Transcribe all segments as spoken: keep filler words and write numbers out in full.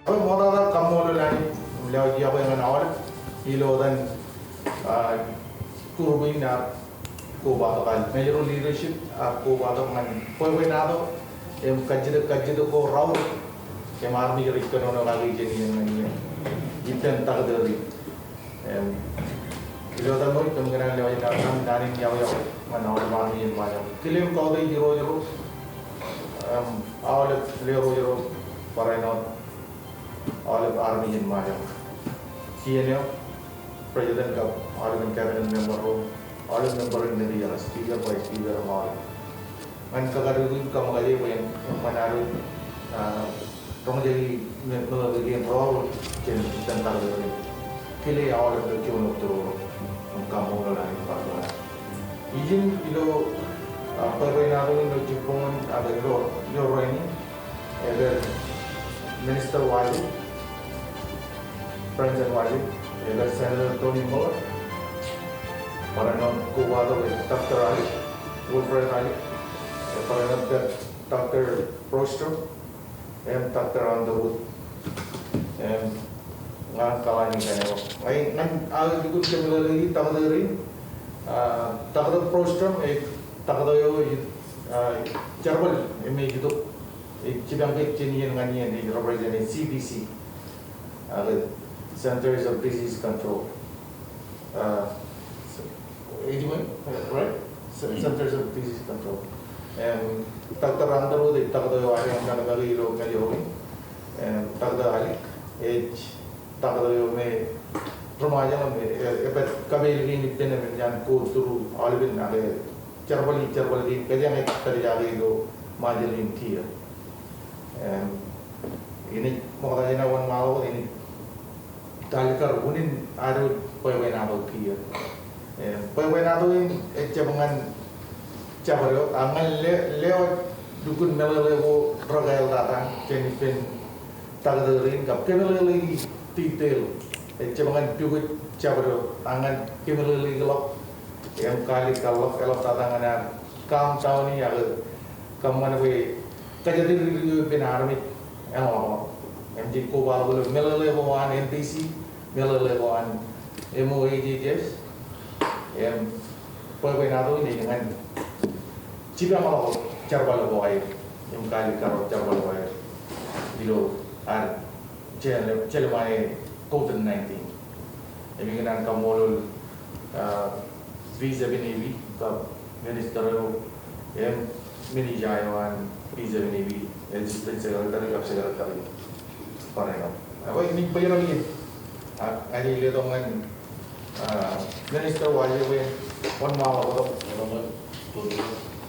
Ṃoktata kaṃṃoolol Anij, lewōj yokwe ñan aolep ilo etan, ah, group in ak kobatok an, major leadership ak kobatok ñan bwebwenato im kajjitōk, kajjitōk ko raorōk im armej rej kōnono kaki jān iien ñan iien ippān taktō in. Im ilo etan ṃōj, kōm kōṇaan lewōj naan in yokwe ñan aolep armej in Ṃajeḷ. Kile im kautiej irooj ro, im aolep lerooj ro, barāinwōt aolep armej in Ṃajeḷ. Kien eo, President kab aolepen cabinet member ro, aolep member in media, speaker, vice speaker, im aolep. Ñan kakadikdik in kaṃōkaj bwe en ṃōṇōṇō, ah, roñjake meḷeḷe kein raorōk jān ippān taktō in. Kile aolep ilo juon otemjej im kaṃṃoolol Anij bar juon. Ijin ilo, ah, bwebwenato in ilo jibboñ in, ah, ilo, ilo rainin, epād Minister Wajir, President Wajir, epād Senator Tony Miller, barāinwōt kobatok e Doctor Alik, Wilfred Alik, barāinwōt Doctor Brostrom, im Doctor Underwood. Im ña kōḷḷāni kaṇe ro. Ña, ñan aō lukkuun kōmeḷeḷeiki taktō in, ah, Doctor Brostrom, ej taktō eo ej, ah, jerbal im ej itok, ej jipañ kōj jān iien ñan iien, ej represent e C D C, ah, Centers of Disease Control. Ah, so, ej ṃōj, right? Ce-, Centers of Disease Control. Im Doctor Underwood ej taktō eo ad ṃōṇōṇō kake ilo Ṃajeḷ in. Im Doctor Alik ej taktō eo me ri-Ṃajeḷ im e-, epād kapeel kein ippān im enaaj go through aolepen ak jerbal, jerbal kein kōjeañ ej pād kake ilo Ṃajeḷ in kiiō. Im inaaj ṃokta jān aō wōnṃaanḷọk wōt, inaaj tōl kar unin ad wōj bwebwenato kiiō. Im bwebwenato in ejjab ñan jabdewōt, ak ñan le-, lewōj lukkuun meḷeḷe ko rekāāl tata jān ippān taktō in kab kōmeḷeḷeiki detail. Ejjab ñan pukot jabdewōt, ak ñan kōmeḷeḷeikḷọk im kaalikkar ḷọk eḷaptata ñan ad calm down-i ak kōṃṃan bwe kōjatdikdik eo ippān armej āinḷọk. Im jen kobatok ilo meḷeḷe ko an N D C, meḷeḷe ko an M O H H S, im bwebwenato in ej ñan jipañḷọk jerbal ko aer im kaalikkar jerbal ko aer ilo ad jel-, jelṃae COVID nineteen. Im ikōṇaan kaṃṃoolol, ah, V seven A B kab minister eo, im minister eo an V seven A B, assistant secretary kab secretary. Barāinwōt. Ak bwe inaaj bōjrak in. Ak ña ij letok ñan, ah, Minister Wajir bwe en wōnṃaanḷọk wōt.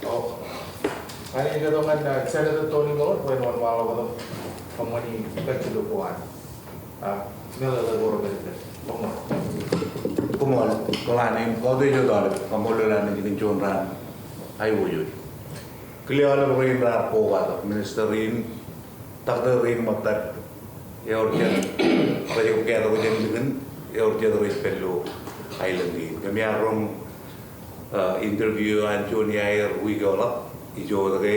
O. Ña ij letok ñan, ah, Senator Tony Miller bwe en wōnṃaanḷọk wōt. Kōṃṃani kajjitōk ko an, ah, meḷeḷe ko repelepel. Koṃṃool. Koṃṃool. Koṃṃool im kautiej wōt aolep. Kaṃṃoolol Anij kōn juon raan aiboojoj. Kile aolep rein raar kobatok, minister in, taktō rein ṃōttad, ewōr jet rej ketok jān likin, ewōr jet rej pād ilo aelōñ kein. Kōm iar roñ, ah, interview eo an juon iaer wiik eo ḷọk, ij wōt ke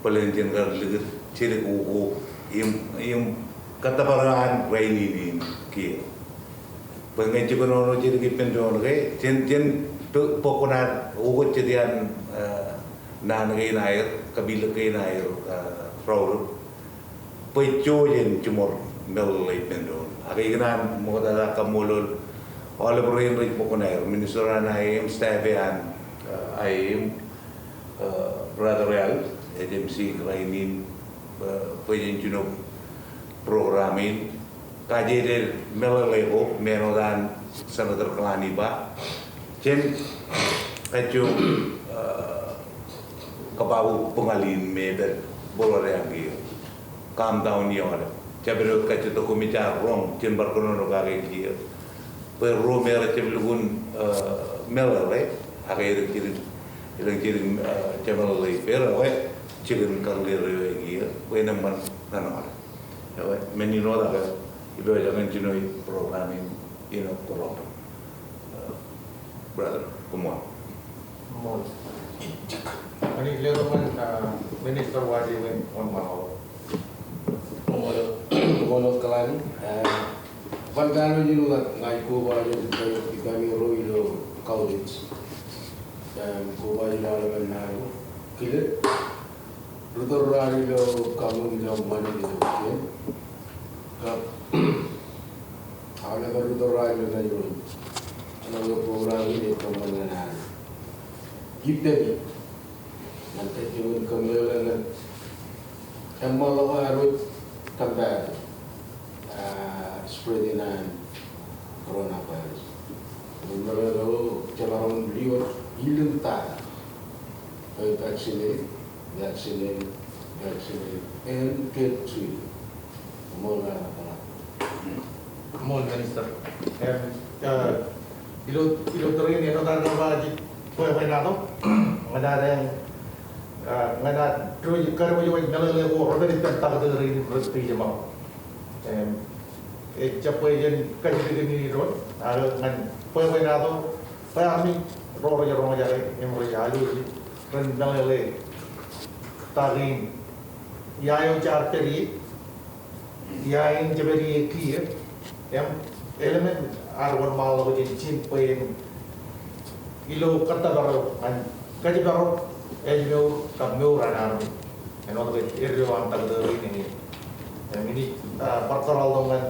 bōlen jen kar likūt jidik ukok im, im kōttōpar eo an rainin in kiiō. Bwe ñe jekōnono jidik ippān doon ke, jen, jen bōk, bōk kuṇaad ukōt jet iaan, ah, naan kein aer, kapilōk kein aer, ah, raorōk. Bwe jojen jiṃor meḷeḷe ippān doon. Ak ikōṇaan ṃoktata kaṃṃoolol aolep rein rej bōk kuṇaer, minister an I A M, staff eo an, ah, I A M, ah, brother eo aō, ej emcee rainin, ah, bwe jen jino program in, kajeeded meḷeḷe ko, men eo an Senator Kalani ba, jen kajjo, ah, kab aō bōñal in me ej bōrọdeañ kiiō. Calm down-i aolep. Jabdewōt kajjitōk koṃij ar roñ, jen bar kōnono kake kiiō. Bwe ro me rej jab lukkuun, ah, meḷeḷe, ak elōñ jidik, elōñ jidik, ah, jemeḷeḷe ippāer, ekwe, jikin kar leḷọk eō kiiō, bwe en eṃṃan ñan aolep. Ekwe, men in wōt ak ipojak in jino program in, in eo kōrọọl. Uh, brother, koṃṃool. Koṃṃool. Ña ij letok ñan, uh, Minister Wajir bwe en wōnṃaanḷọk. Koṃṃool, Ṃool Kalani, eh, ban kanooj in ḷak ña ij koba jān ri kami ro ilo Kaudits. Em, koba jān aolep men naan ko. Kile, ri tōl raar ilo kaṃṃool ilo ṃanit ilo kien. Kab, aolep ri tōl raar ilo ṃanit ilo. Āinwōt program in ej kōṃṃan ñan ad ippān ñan kajjioñ in kōmeḷeḷe ñan eṃṃanḷọk ad wōj combat, ah, spreading an coronavirus. Im meḷeḷe eo jemaroñ in lewōj ilin tata. Ej vaccinate, vaccinate, vaccinate, and get treated. Ṃool, Kalani. Ṃool Minister. Em, eh, ilo, ilo tōre in āinwōt ad kar ba jej bwebwenato ñan ad, eh, ñan ad diwōj, kar diwōj meḷeḷe ko rej pād ippān taktō rein rej pād ippān. Em, ejjab bwe jen kajjitōk in irooj, ak ñan bwebwenato bwe armej ro rej roñjake im rej alwōj ren meḷeḷe ta kein, ia eo jaar pād ie, ia in jepād ie kiiō, im eḷmen ad wōnṃaanḷọk jān ijin bwe en ilo kōttōpar eo ñan kōjparok ājmour kab mour an armej. Āinwōt ke eddo an taktō rein eñin. Im inaaj, ah, bar kōrọọltok ñan,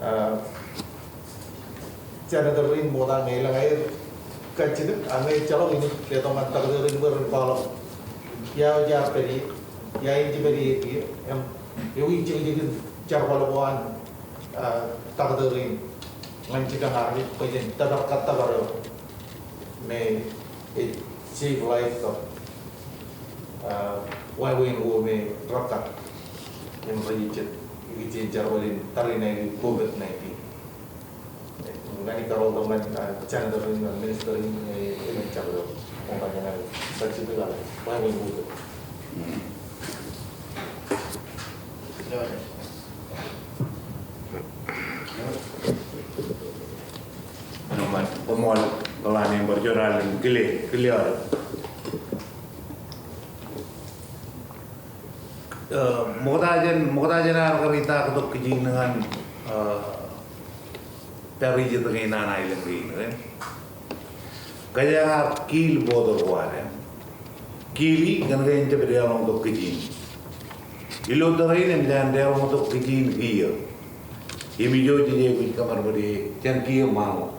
ah, Senator in ṃokta ñe elōñ aer kajjitōk, ak ñe ejjeḷọk inaaj letok ñan taktō rein bwe ren kwaḷọk ia eo jaar pād ie, ia in jepād ie kiiō, im ewi jekjekin jerbal ko an, ah, taktō rein ñan jipañ armej bwe jen tōpar kōttōpar eo me ej save life kab, ah, wāween ko me rekkar im rej jet ikijjien jerbal in tariṇae COVID nineteen. Ña ij kōrọọltok ñan, ah, Senator in, ah, Minister in, eh, eṃōj jabdewōt. Ṃokta ñan aō kajjitōk ak wāween ko. Ṃool, Kalani, bar juon alen kile, kile aolep. Eh, ṃokta jān, ṃokta jān aō kar itak tok kijin ñan, eh, pād ijin kein an aelōñ kein, eh. Kōjeañ ar kiil border ko ad, eh. Kiili kōn ke en jab deḷọñtok kijin. Ilo tōre in eṃōj an deḷọñtok kijin kiiō. Im ijo jej aikuj kōṃadṃōde jān kiiō ṃaanḷọk.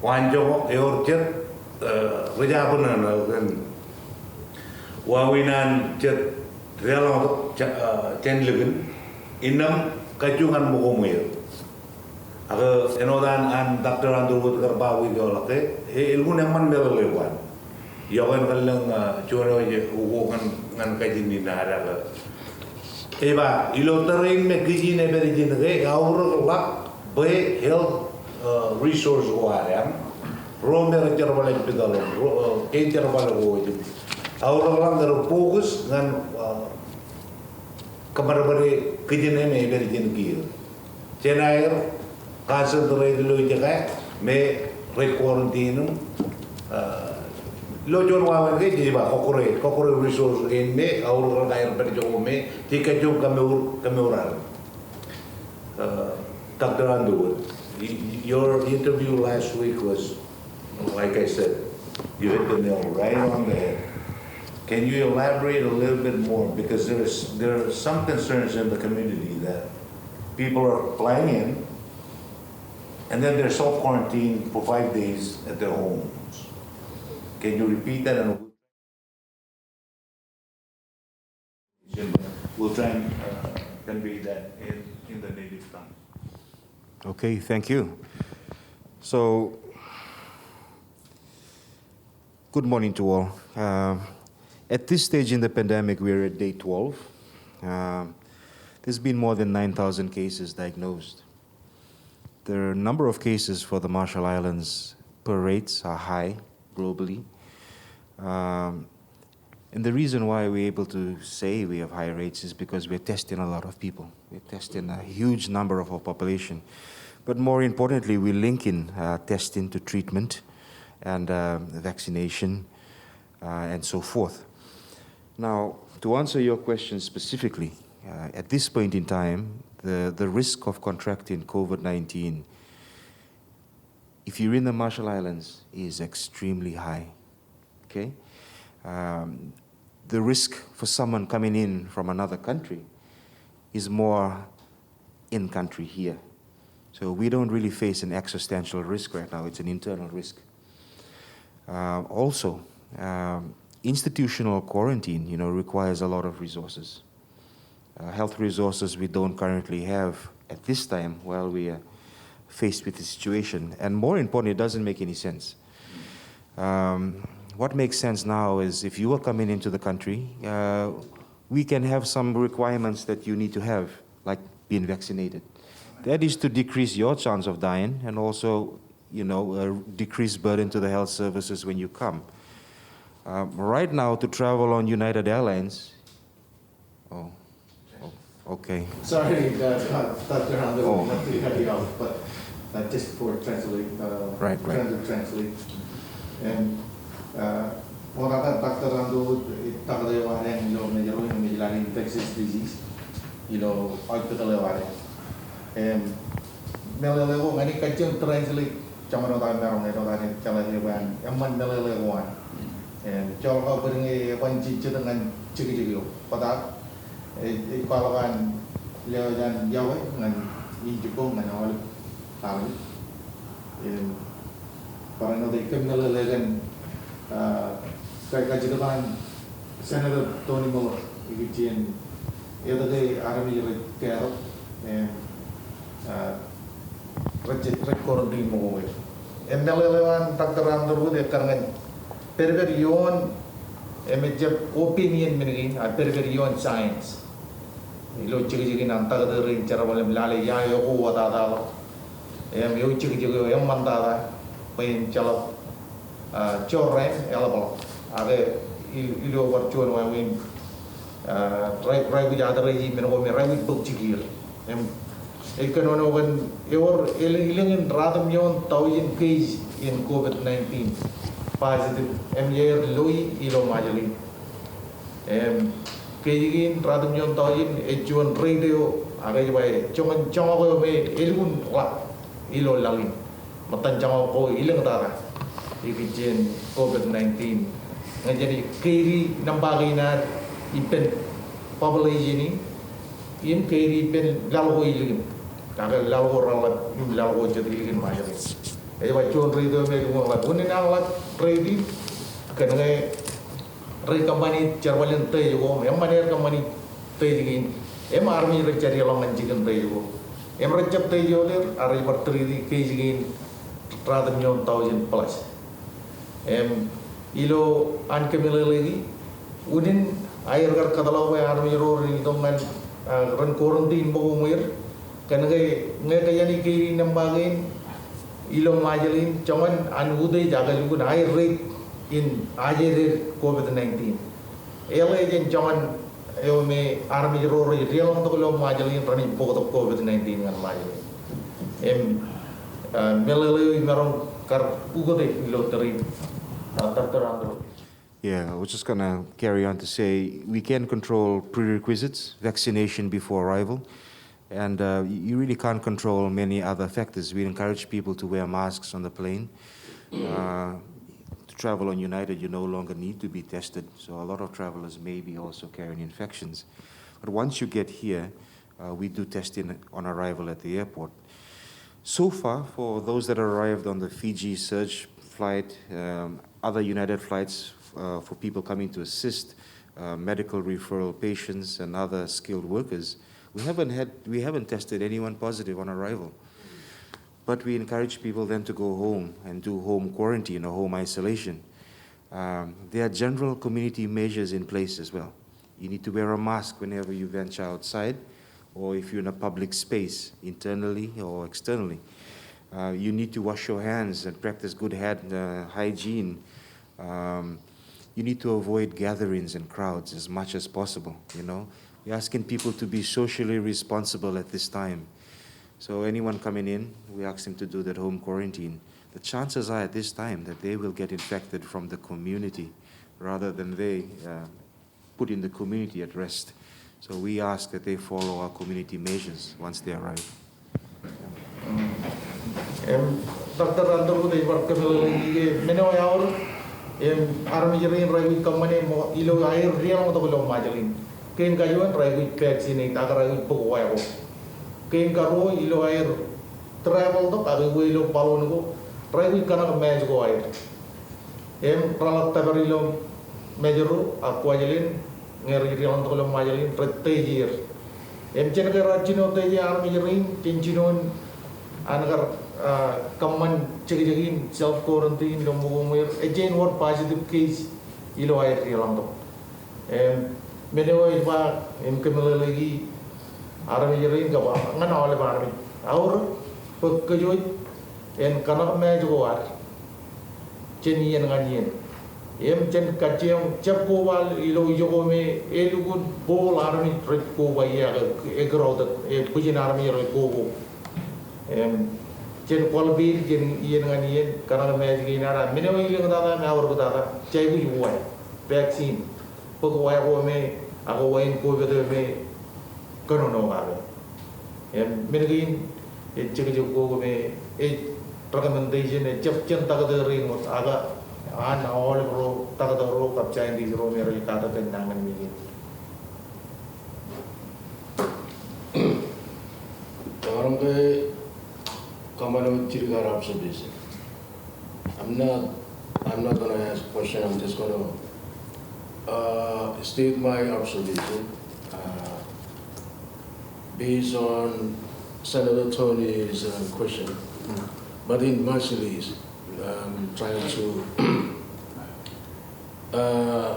Waanjoñak ewōr jet, eh, ri jabdewōt ñan, eh, kōn wāween an jet deḷọñtok ja-, eh, jān likin. Innām kajju ñan ṃōko ṃweer. Ak āinwōt an, an Doctor Underwood kar ba wiik eo ḷọk ke, e, elukkuun eṃṃan meḷeḷe ko ad. Iọkwe in kōn lōñ, ah, juon eo ej ukok ñan, ñan kajin in ad ak. Ej ba, ilo tōre in me kijin ej pād ijin ke, eaorōk ḷọk bwe health, ah, resource ko ad eañ. Ro me rej jerbal hospital, ro, ah, kein jerbal ko ej. Eaorōk ḷọk ñe rej focus ñan, ah, kōṃadṃōde kijin eo me ej pād ijin kiiō. Jān aer concentrate ilo ijoko me rej quarantine im, ah, ilo juon wāween ke jej ba kọkkure, kọkkure resource kein me, eaorōk ḷọk aer pād ijoko me, jej kajjioñ kōmour, kōmour ad. Uh, Doctor Underwood, y-, your interview last week was, like I said, you hit the nail right on the head. Can you elaborate a little bit more? Because there's, there are some concerns in the community that people are flying in and then they're self-quarantined for five days at their homes. Can you repeat that? And we'll try and, uh, convey that in, in the native tongue. Okay, thank you. So, good morning to all. Uh, at this stage in the pandemic, we are at day twelve. Uh, there's been more than nine thousand cases diagnosed. The number of cases for the Marshall Islands per rates are high globally. Um, and the reason why we're able to say we have high rates is because we're testing a lot of people. We're testing a huge number of our population. But more importantly, we link in, uh, testing to treatment and, uh, vaccination, uh, and so forth. Now, to answer your question specifically, uh, at this point in time, the, the risk of contracting COVID nineteen, if you're in the Marshall Islands, is extremely high. Okay? Um, the risk for someone coming in from another country is more in country here. So we don't really face an existential risk right now. It's an internal risk. Uh, also, um, institutional quarantine, you know, requires a lot of resources. Uh, health resources we don't currently have at this time while we are faced with the situation. And more importantly, it doesn't make any sense. Um, what makes sense now is if you are coming into the country, uh, we can have some requirements that you need to have, like being vaccinated. That is to decrease your chance of dying and also, you know, uh, decrease burden to the health services when you come. Um, right now, to travel on United Airlines, oh, oh, okay. Sorry, uh, Doctor Underwood, Oh. not to cut you off, but uh, just for translate, uh, Right, right. trying to translate. And uh, ṃokta Doctor Underwood, ej taktō eo ad ilo Mājro, ilo Mājro infectious disease, ilo hospital eo ad. And meḷeḷe ko ñan ij kajjioñ translate joñan wōt aō maroñ, āinwōt an jeḷā ke eban eṃṃan meḷeḷe ko an. And joḷọk bōd ñe eban jejjet ñan jekjek eo. Bōtab ej, ej kwaḷọk an lewōj an yokwe ñan injibboñ ñan aolep armej. Im barāinwōt ej kōm meḷeḷe kōn, ah, ka, kajjitōk an Senator Tony Muller, ikijjien etke armej rej kātok im, ah, rej, rej quarantine ṃōko er. Im meḷeḷe eo an Doctor Underwood ekkar ñan pedped ioon, im ejjab opinion men kein, a pedped ioon science. Ilo jekjekin an taktō rein jerbal im lale ia eo ko wōtataḷọk. Im eo jekjek eo eṃṃantata bwe en jeḷọk, ah, jorrāān eḷapḷọk. Ak il-, ilo bar juon wāween, ah, rej, rej aikuj address men ko me rej aikuj bōk jikier. Im ej kōnono kōn ewōr elōñ, elōñ in ratimjuon taujin case in COVID nineteen positive im ear loi ilo Ṃajeḷ in. Im case kein ratimjuon taujin ej juon rate eo ak ej ba joñan joñak eo me elukkuun ḷap ilo laḷ in. Ṃōttan joñak ko elōñ tata ikijjien COVID nineteen. Ñe jenaaj carry nōṃba kein ad ippān population in, im carry ippān laḷ ko ilikin. Ak laḷ ko reḷap im laḷ ko jet ilikin Ṃajeḷ in. Ej ba juon rate eo me elukkuun ḷap. Unin an ḷap rate in kōn ñe rej kōṃṃani jerbal in test ko, eṃṃan aer kōṃṃani test kein, im armej rej jab deḷọñ ñan jikin test ko. Im rej jab test ioon er, ak rej bar treat case kein ratimjuon taujin plus. Im ilo an kōmeḷeḷeiki, unin aer kar kōtḷọk bwe armej ro ren itok ñan, ah, ren quarantine ṃōko er, kōn ke ñe kōjeañ carry nōṃba kein ilo Ṃajeḷ in, joñan an utiej ak elukkuun aer rate in ajed er COVID nineteen. Eḷe jān joñan eo me armej ro rej deḷọñtok ilo Ṃajeḷ in renaaj bōktok COVID nineteen ñan Ṃajeḷ in. Im, ah, meḷeḷe eo imaroñ kar ukōte ilo tōre in, ah, Doctor Andrew. Yeah, I was just gonna carry on to say we can control prerequisites, vaccination before arrival, and, uh, you really can't control many other factors. We encourage people to wear masks on the plane. Uh, to travel on United, you no longer need to be tested. So a lot of travelers may be also carrying infections. But once you get here, uh, we do testing on arrival at the airport. So far, for those that arrived on the Fiji Surge flight, um, other United flights, uh, for people coming to assist, uh, medical referral patients and other skilled workers, we haven't had, we haven't tested anyone positive on arrival. But we encourage people then to go home and do home quarantine or home isolation. Um, there are general community measures in place as well. You need to wear a mask whenever you venture outside, or if you're in a public space, internally or externally. Uh, you need to wash your hands and practice good hand, uh, hygiene. Um, you need to avoid gatherings and crowds as much as possible, you know. We're asking people to be socially responsible at this time. So anyone coming in, we ask them to do that home quarantine. The chances are at this time that they will get infected from the community rather than they, uh, putting the community at rest. So we ask that they follow our community measures once they arrive. Im, Doctor Underwood ej bar kōmeḷeḷeiki ke men eo eaorōk, im, armej rein reaikuj kōṃṃane ṃōk ilo aer deḷọñtok ilo Ṃajeḷ in. Kein kajuon reaikuj vaccine, ak reaikuj bōk wā ko. Kein karuo ilo aer travel tok ak ewi ilo balloon ko, reaikuj kōṇak mask ko aer. Im, reḷak tōpar ilo Mājro ak Kuwajleen, ñe rej deḷọñtok ilo Ṃajeḷ in, rej test er. Im, jān ke raar jino test e armej rein, jān jinoin an kar, ah, kōṃṃan jekjek in self quarantine ilo ṃōko ṃweer, ej jañin wōr positive case ilo aer deḷọñtok. Im, men eo ej ba, im, kōmeḷeḷeiki armej rein kab ñan aolep armej, aorōk bwe kōj wōj en kōṇak mask ko ad jān iien ñan iien. Im, jān kajjioñ jab koba ilo ijoko me elukkuun booḷ armej rej koba ie ak e crowded, e bwijin armej rej koba. Im, jān kwaḷ peid jān iien ñan iien, kōṇak mask kein ad, men eo elōñ tata im eaorōk tata, jej aikuj wā, vaccine. Bōk wā ko me, ak wā in COVID eo me kōnono kake. Im, men kein ej jekjek ko me ej recommendation, ejjab jān taktō rein wōt, ak an aolep ro taktō ro kab scientist ro me rej katak kōn nañinmej in. Emaroñ ke kōṃṃan wōt jidik ad observation. I'm not, I'm not gonna ask question, I'm just gonna, uh, state my observation, uh, based on Senator Tony's, uh, question. But in Marshallese, I'm trying to uh,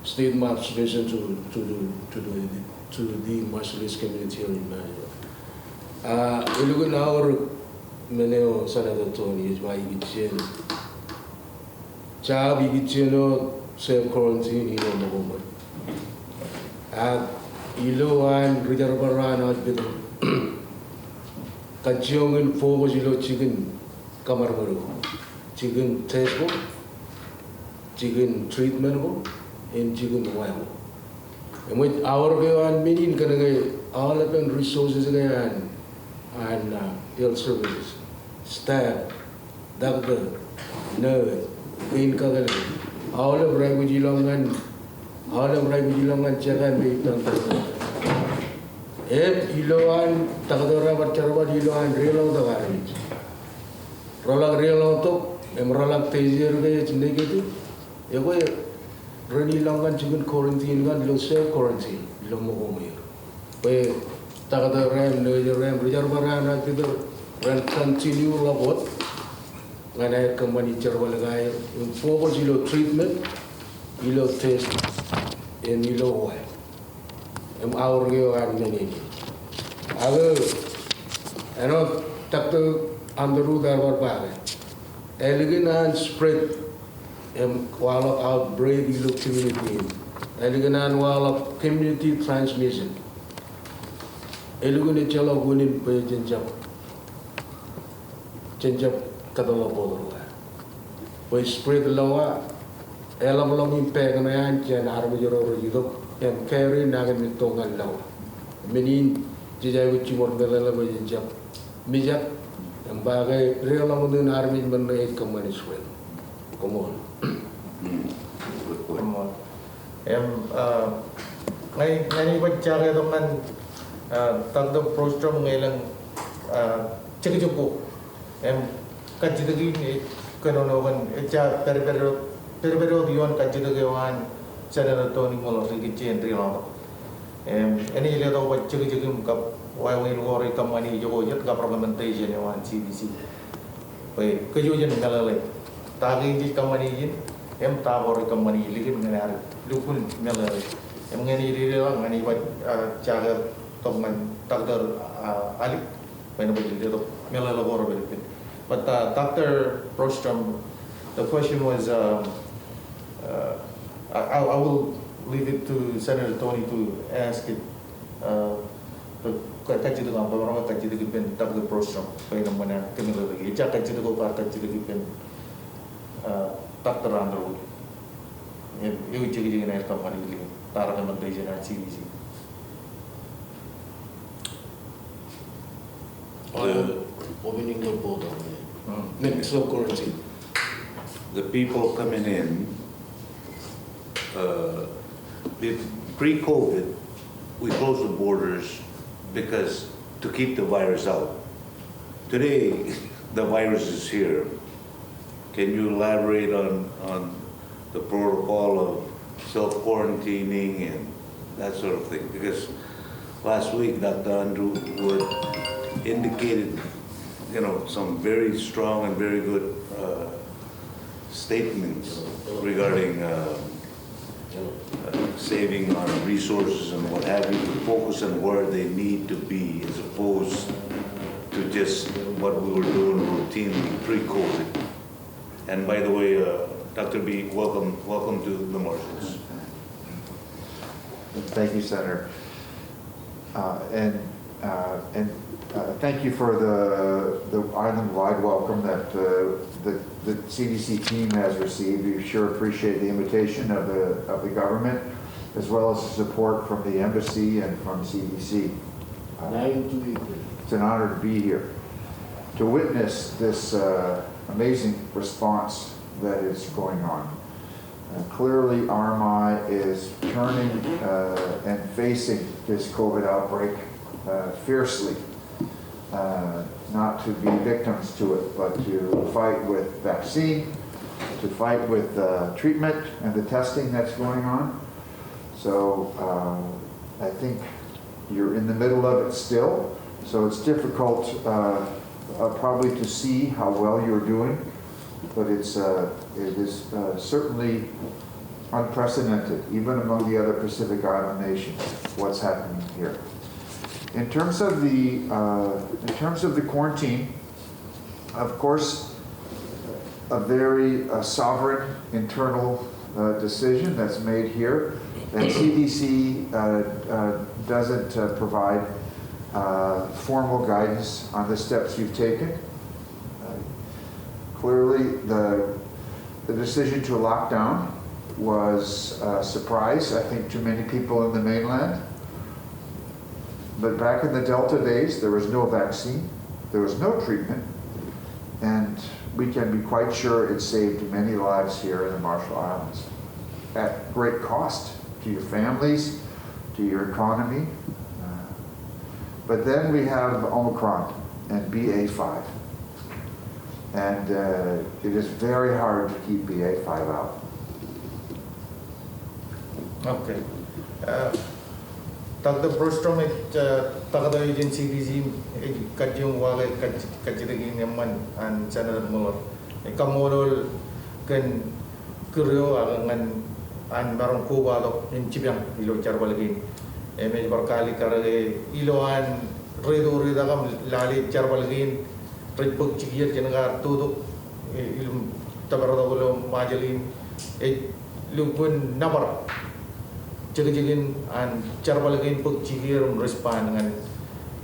state my observation to, to, to, to the, to the Marshallese community here in Nigeria. Uh, elukkuun aorōk men eo Senator Tony ej ba ikijjien jab ikijjien wōt self quarantine ilo ṃōko ṃweer. Ak ilo an ri-jerbal ro an hospital, kajjioñ in focus ilo jikin kōṃadṃōd ko, jikin test ko, jikin treatment ko, im jikin wā ko. Eṃōj aorōk eo an men in kōnke aolepen resources ke an, an, uh, health services, staff, doctor, nurse, kein kakōḷḷe, aolep rej aikuj ilọk ñan, aolep rej aikuj ilọk ñan jekā me ippān taktō. Im ilo an taktō ro rej bar jerbal ilo an deḷọñtok armej. Reḷak deḷọñtok, im reḷak test er ke ej negative, ekwe ren ilọk ñan jikin quarantine kaṇ ilo self quarantine ilo ṃōko ṃweer. Bwe taktō ro im nurse ro im ri-jerbal ro an hospital ren continue ḷọk wōt ñan aer kōṃṃani jerbal ko aer im focus ilo treatment, ilo test, im ilo wā. Im aorōk eo an men in. Ak āinwōt Doctor Underwood ear bar ba ke ālikin an spread im waḷọk outbreak ilo community in, ālikin an waḷọk community transmission, elukkuun ejjeḷọk unin bwe jen jab, jen jab kōtḷọk border ḷọk. Bwe spread lọwa eḷapḷọk impact ṇe an jān armej ro rej itok im carry nañinmej tok ñan lọwa. Men in jej aikuj jiṃor meḷeḷe bwe jen jab mijak im ba ke deḷọñtok in armej men ṇe ej kōṃṃane spread. Koṃṃool. Koṃṃool. Im, ah, ña, ña ij baj jake tok ñan, ah, Doctor Brostrom ñe elōñ, ah, jekjek ko. Im kajjitōk in ej kōnono kōn, ejja pād, pād, pād, pād wōt ioon kajjitōk eo an Senator Tony Muller ikijjien deḷọñtok. Im enaaj letok baj jekjek im kab wāween ko rej kōṃṃani ijoko jet kab recommendation eo an C D C. Bwe kōj wōj jen meḷeḷe ta kein jej kōṃṃani ijin, im ta ko rej kōṃṃani ilikin ñan ad lukkuun meḷeḷe. Im ñe enaaj dedeḷọñ, ñe enaaj baj, ah, jake tok ñan Doctor, ah, Alik. Bwe en baj letok meḷeḷe ko repen ippān. But, uh, Doctor Brostrom, the question was, um, uh, I, I I will leave it to Senator Tony to ask it. Uh, bwe ka-, kajjitōk aṃ, bwe emaroñ ke kajjitōk ippān Doctor Brostrom, bwe en eṃṃan aō kōmeḷeḷeiki. Ejja kajjitōk eo kwaar kajjitōk ippān, uh, Doctor Underwood. Im ewi jekjek in aer kōṃṃani ilikin ta recommendation an C D C. On opening the border. Next, of course, the people coming in, uh, the pre-COVID, we closed the borders because to keep the virus out. Today, the virus is here. Can you elaborate on, on the protocol of self-quarantining and that sort of thing? Because last week, Doctor Underwood indicated, you know, some very strong and very good, uh, statements regarding, uh, uh, saving our resources and what have you, to focus on where they need to be as opposed to just what we were doing routinely pre-COVID. And by the way, uh, Doctor B, welcome, welcome to the Marshalls. Thank you, Senator. Uh, and, uh, and, uh, thank you for the, the island-wide welcome that, uh, the, the C D C team has received. We sure appreciate the invitation of the, of the government, as well as the support from the embassy and from C D C. Uh, It's an honor to be here, to witness this, uh, amazing response that is going on. Uh, clearly, R M I is turning, uh, and facing this COVID outbreak, uh, fiercely, uh, not to be victims to it, but to fight with vaccine, to fight with, uh, treatment and the testing that's going on. So, uh, I think you're in the middle of it still, so it's difficult, uh, uh, probably to see how well you're doing, but it's, uh, it is, uh, certainly unprecedented, even among the other Pacific Island nations, what's happening here. In terms of the, uh, in terms of the quarantine, of course, a very, uh, sovereign internal, uh, decision that's made here. And C D C, uh, uh, doesn't, uh, provide, uh, formal guidance on the steps you've taken. Uh, clearly, the, the decision to lock down was a surprise, I think, to many people in the mainland. But back in the Delta days, there was no vaccine, there was no treatment, and we can be quite sure it saved many lives here in the Marshall Islands at great cost to your families, to your economy. Uh, but then we have Omicron and B A five. And, uh, it is very hard to keep B A five out. Okay. Uh, Doctor Brostrom ej, uh, taktō eo jān C D C, ej kajjioñ uwaake kaj-, kajjitōk in eṃṃan an Senator Muller. Ej kaṃṃoolol kōn kūr eo ak ñan an maroñ kobatok im jipañ ilo jerbal kein. Im ej bar kaalikkar ke ilo an ri-tōre tok im lale jerbal kein rej bōk jikier jān kar totok, e, ilo tōpartok ilo Ṃajeḷ in, ej lukkuun nōbar jekjekin an jerbal kein bōk jikier im respond ñan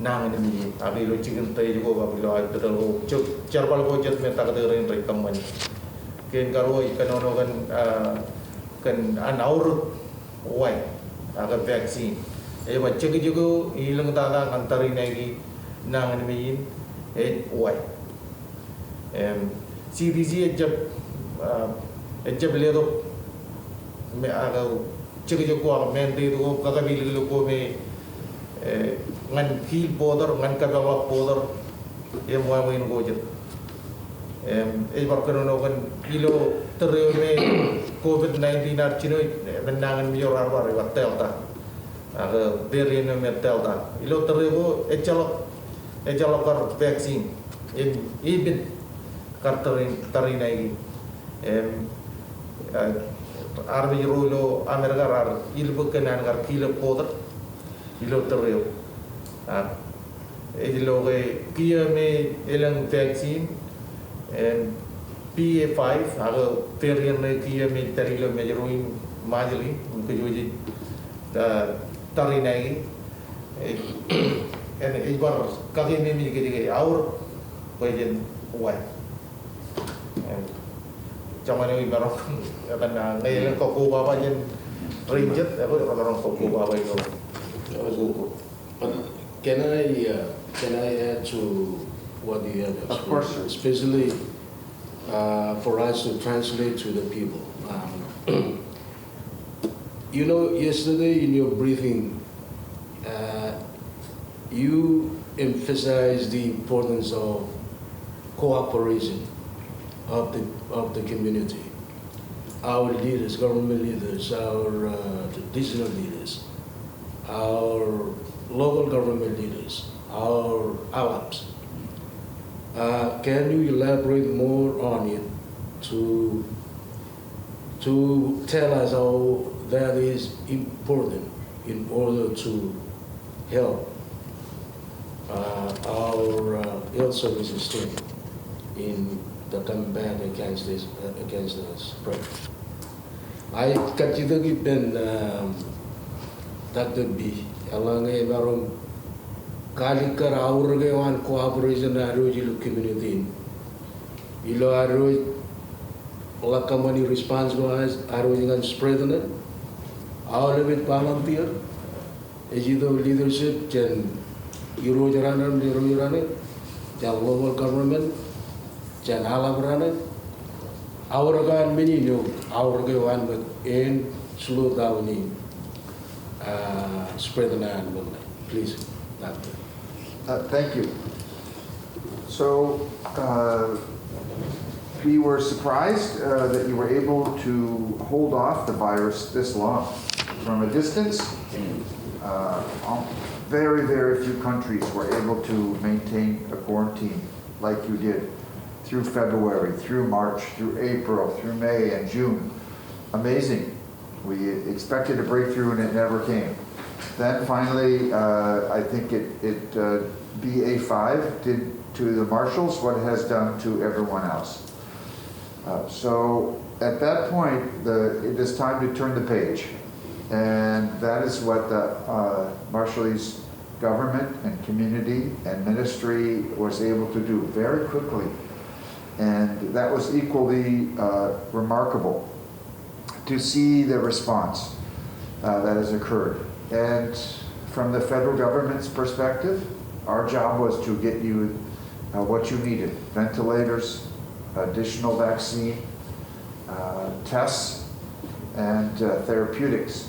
nañinmej in. Ak ilo jikin tōre ko ak ilo hospital ko, je-, jerbal ko jet me taktō rein rej kōṃṃani. Kein karuo ej kōnono kōn, ah, kōn an aorōk wā, ak vaccine. Ej ba jekjek eo ilōñtata ñan tariṇae kein nañinmej in ej wā. Im, C D C ejjab, ah, ejjab letok me, ak jekjek ko ak mandate ko, kakapilōklōk ko me, eh, ñan kiil border, ñan kōpeḷḷọk border, im wāween ko jet. Im, ej bar kōnono kōn ilo tōre eo me COVID nineteen ear jino, men nañinmej eo raar bar, ej ba Delta. Ak variant eo me Delta. Ilo tōre ko ejjeḷọk, ejjeḷọk kar vaccine. Im, even kar tariṇae, tariṇae kein. Im, eh, armej ro ilo Amerika raar ilbōk kōn an kar kiilōk border ilo tōre eo. Ak ej lo ke kiiō me elōñ vaccine, im, B A five, ak variant ṇe kiiō me ej tōl ilo Mājro in, Ṃajeḷ in, im kōj wōj ej, ah, tariṇae kein. Ej, en, ej bar kakememej kōj ke aorōk bwe jen wā. Im, joñan eo imaroñ, etan, ah, ñe elōñ kakkobaba jān rein jet, ekwe, emaroñ kakkobaba ilo, ilo ko. But Can I, uh, can I add to what you have explained? Of course, sir. Especially, uh, for us to translate to the people. Um, you know, yesterday in your briefing, uh, you emphasized the importance of cooperation of the, of the community, our leaders, government leaders, our, uh, traditional leaders, our local government leaders, our allies. Uh, can you elaborate more on it to, to tell us how that is important in order to help, uh, our, uh, health services team in the combat against this, uh, against the spread? Ak kajjitōk ippān, um, Doctor B, eḷaññe emaroñ kalikkar aorōk eo an cooperation ad wōj ilo community in. Ilo ad wōj ḷak kōṃṃani response ko ad wōj ñan spread ṇe. Aolepān volunteer, ej itok leadership jān irooj raṇe, irooj raṇe, jān local government, jān aḷap raṇe. Aorōk an men in eo, aorōk eo an ṃōk en slow down in, uh, spread ṇe an ṃōk ṇe. Please, Doctor. Uh, thank you. So, uh, we were surprised, uh, that you were able to hold off the virus this long. From a distance, uh, um, very, very few countries were able to maintain a quarantine like you did through February, through March, through April, through May and June. Amazing. We expected a breakthrough and it never came. Then finally, uh, I think it, it, uh, B A five did to the Marshalls what it has done to everyone else. Uh, so at that point, the, it is time to turn the page. And that is what the, uh, Marshallese government and community and ministry was able to do very quickly. And that was equally, uh, remarkable to see the response, uh, that has occurred. And from the federal government's perspective, our job was to get you, uh, what you needed: ventilators, additional vaccine, uh, tests, and, uh, therapeutics.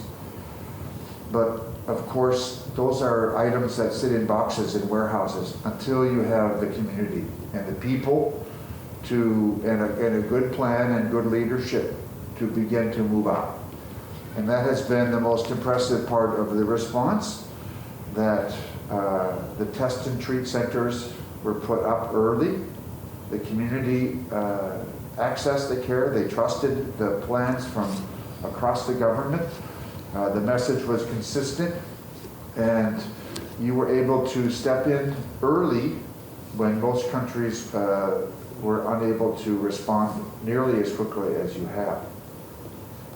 But of course, those are items that sit in boxes in warehouses until you have the community and the people to, and a, and a good plan and good leadership to begin to move out. And that has been the most impressive part of the response, that, uh, the test and treat centers were put up early. The community, uh, accessed the care. They trusted the plans from across the government. Uh, the message was consistent, and you were able to step in early when most countries, uh, were unable to respond nearly as quickly as you have.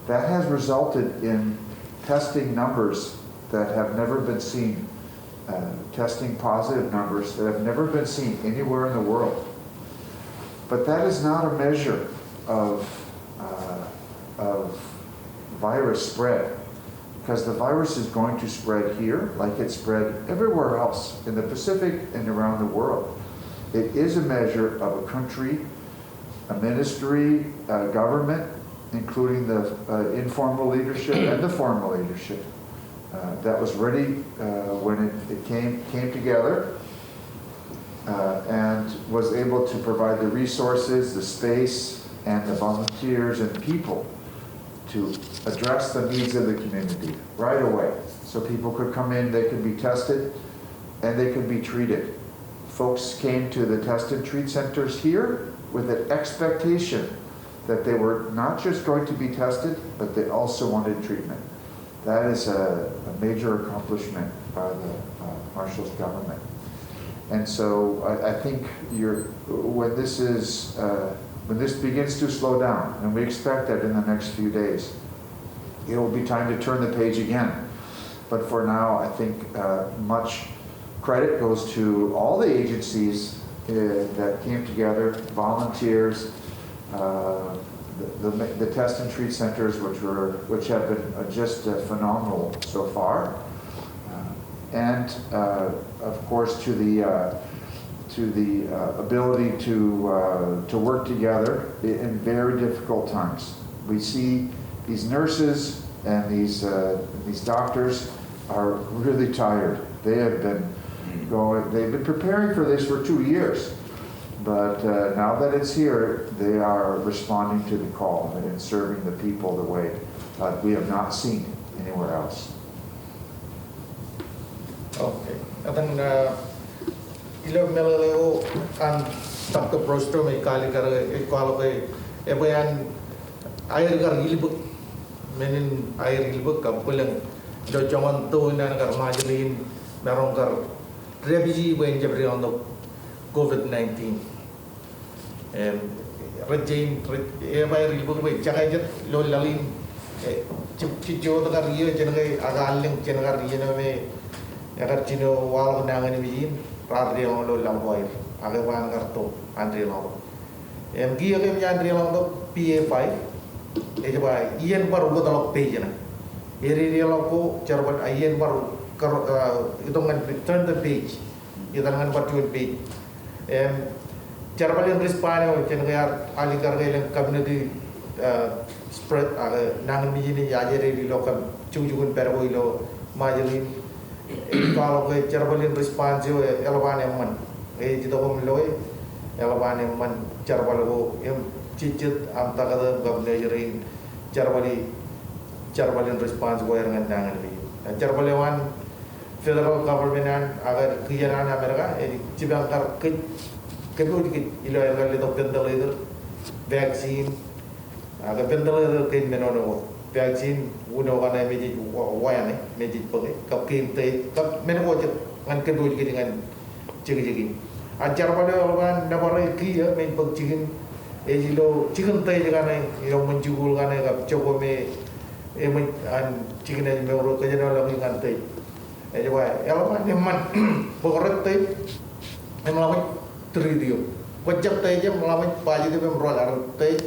That has resulted in testing numbers that have never been seen, uh, testing positive numbers that have never been seen anywhere in the world. But that is not a measure of, uh, of virus spread, because the virus is going to spread here like it spread everywhere else in the Pacific and around the world. It is a measure of a country, a ministry, a government, including the, uh, informal leadership and the formal leadership, uh, that was ready, uh, when it, it came, came together, uh, and was able to provide the resources, the space, and the volunteers and people to address the needs of the community right away. So people could come in, they could be tested, and they could be treated. Folks came to the test and treat centers here with an expectation that they were not just going to be tested, but they also wanted treatment. That is a, a major accomplishment by the, uh, Marshallese government. And so I, I think you're, when this is, uh, when this begins to slow down, and we expect that in the next few days, it will be time to turn the page again. But for now, I think, uh, much credit goes to all the agencies, uh, that came together, volunteers, uh, the, the, the test and treat centers, which were, which have been, uh, just, uh, phenomenal so far. Uh, and uh, of course to the uh, to the uh, ability to uh, to work together in very difficult times. We see these nurses and these uh, these doctors are really tired. They have been going. They've been preparing for this for two years, but uh, now that it's here, they are responding to the call and serving the people the way uh, we have not seen anywhere else. Okay. Etan, uh, ilo meḷeḷe ko an Doctor Brostrom ej kalikkar, ej kwaḷọk ke ebwe an aer kar ilbōk, men in aer ilbōk kab bwilōñ ilo joñan tōre in an kar Ṃajeḷ in maroñ kar dāpiji bwe en jab deḷọñtok COVID nineteen. Em, rej jañin, rej, ebaer ilbōk bwe jekā jet ilo laḷ in, e, jej, jej jab kar iiō jān ke ak allōñ jān kar iien eo me ekar jino waḷọk nañinmej in raar deḷọñ ilo laḷ ko aer. Ak eban kar to an deḷọñtok. Em, kiiō ke eṃōj an deḷọñtok P A five, ej ba iien bar wōtlọk page ṇe. Ededeḷọk ko jerbal, a, iien bar kar, a, itok ñan turn the page. Etal ñan bar juon page. Em, jerbal in respond eo, jān ke ear alikkar ke elōñ community, eh, spread, ak nañinmej in ej ajri ilo kab jukjuk in pād ko ilo Ṃajeḷ in. Ej kwaḷọk ke jerbal in response eo eḷap an eṃṃan. Ej itok im loe, eḷap an eṃṃan jerbal ko im jejjet aṃ taktō im kab nejere in jerbal, jerbal in response ko aer ñan nañinmej in. Jerbal eo an federal government an, ak kiiō an Amerika, ej jipañ kar kōj, kōpooj kōj ilo aer kar letok ventilator, vaccine, ak ventilator kein men oṇe ko. Vaccine, uno kaṇe me jej wa-, wānōk, me jej bōke, kab kein tōij, kab men ko jet ñan kōpooj kōj ñan jekjek in. A jerbal eo eḷap an nōbar e kiiō me ej bōk jikin, ej ilo jikin tōij kaṇe, ilo ṃōn jikuuḷ kaṇe, kab jokwe me eṃōj an jikin ej mour, kōjenolọki ñan tōij. Ej ba, eḷap an eṃṃan bwe kwōj tōij im ḷak ṃōj treat eok. Kwō jab tōij im ḷak ṃōj positive im roḷ aer tōij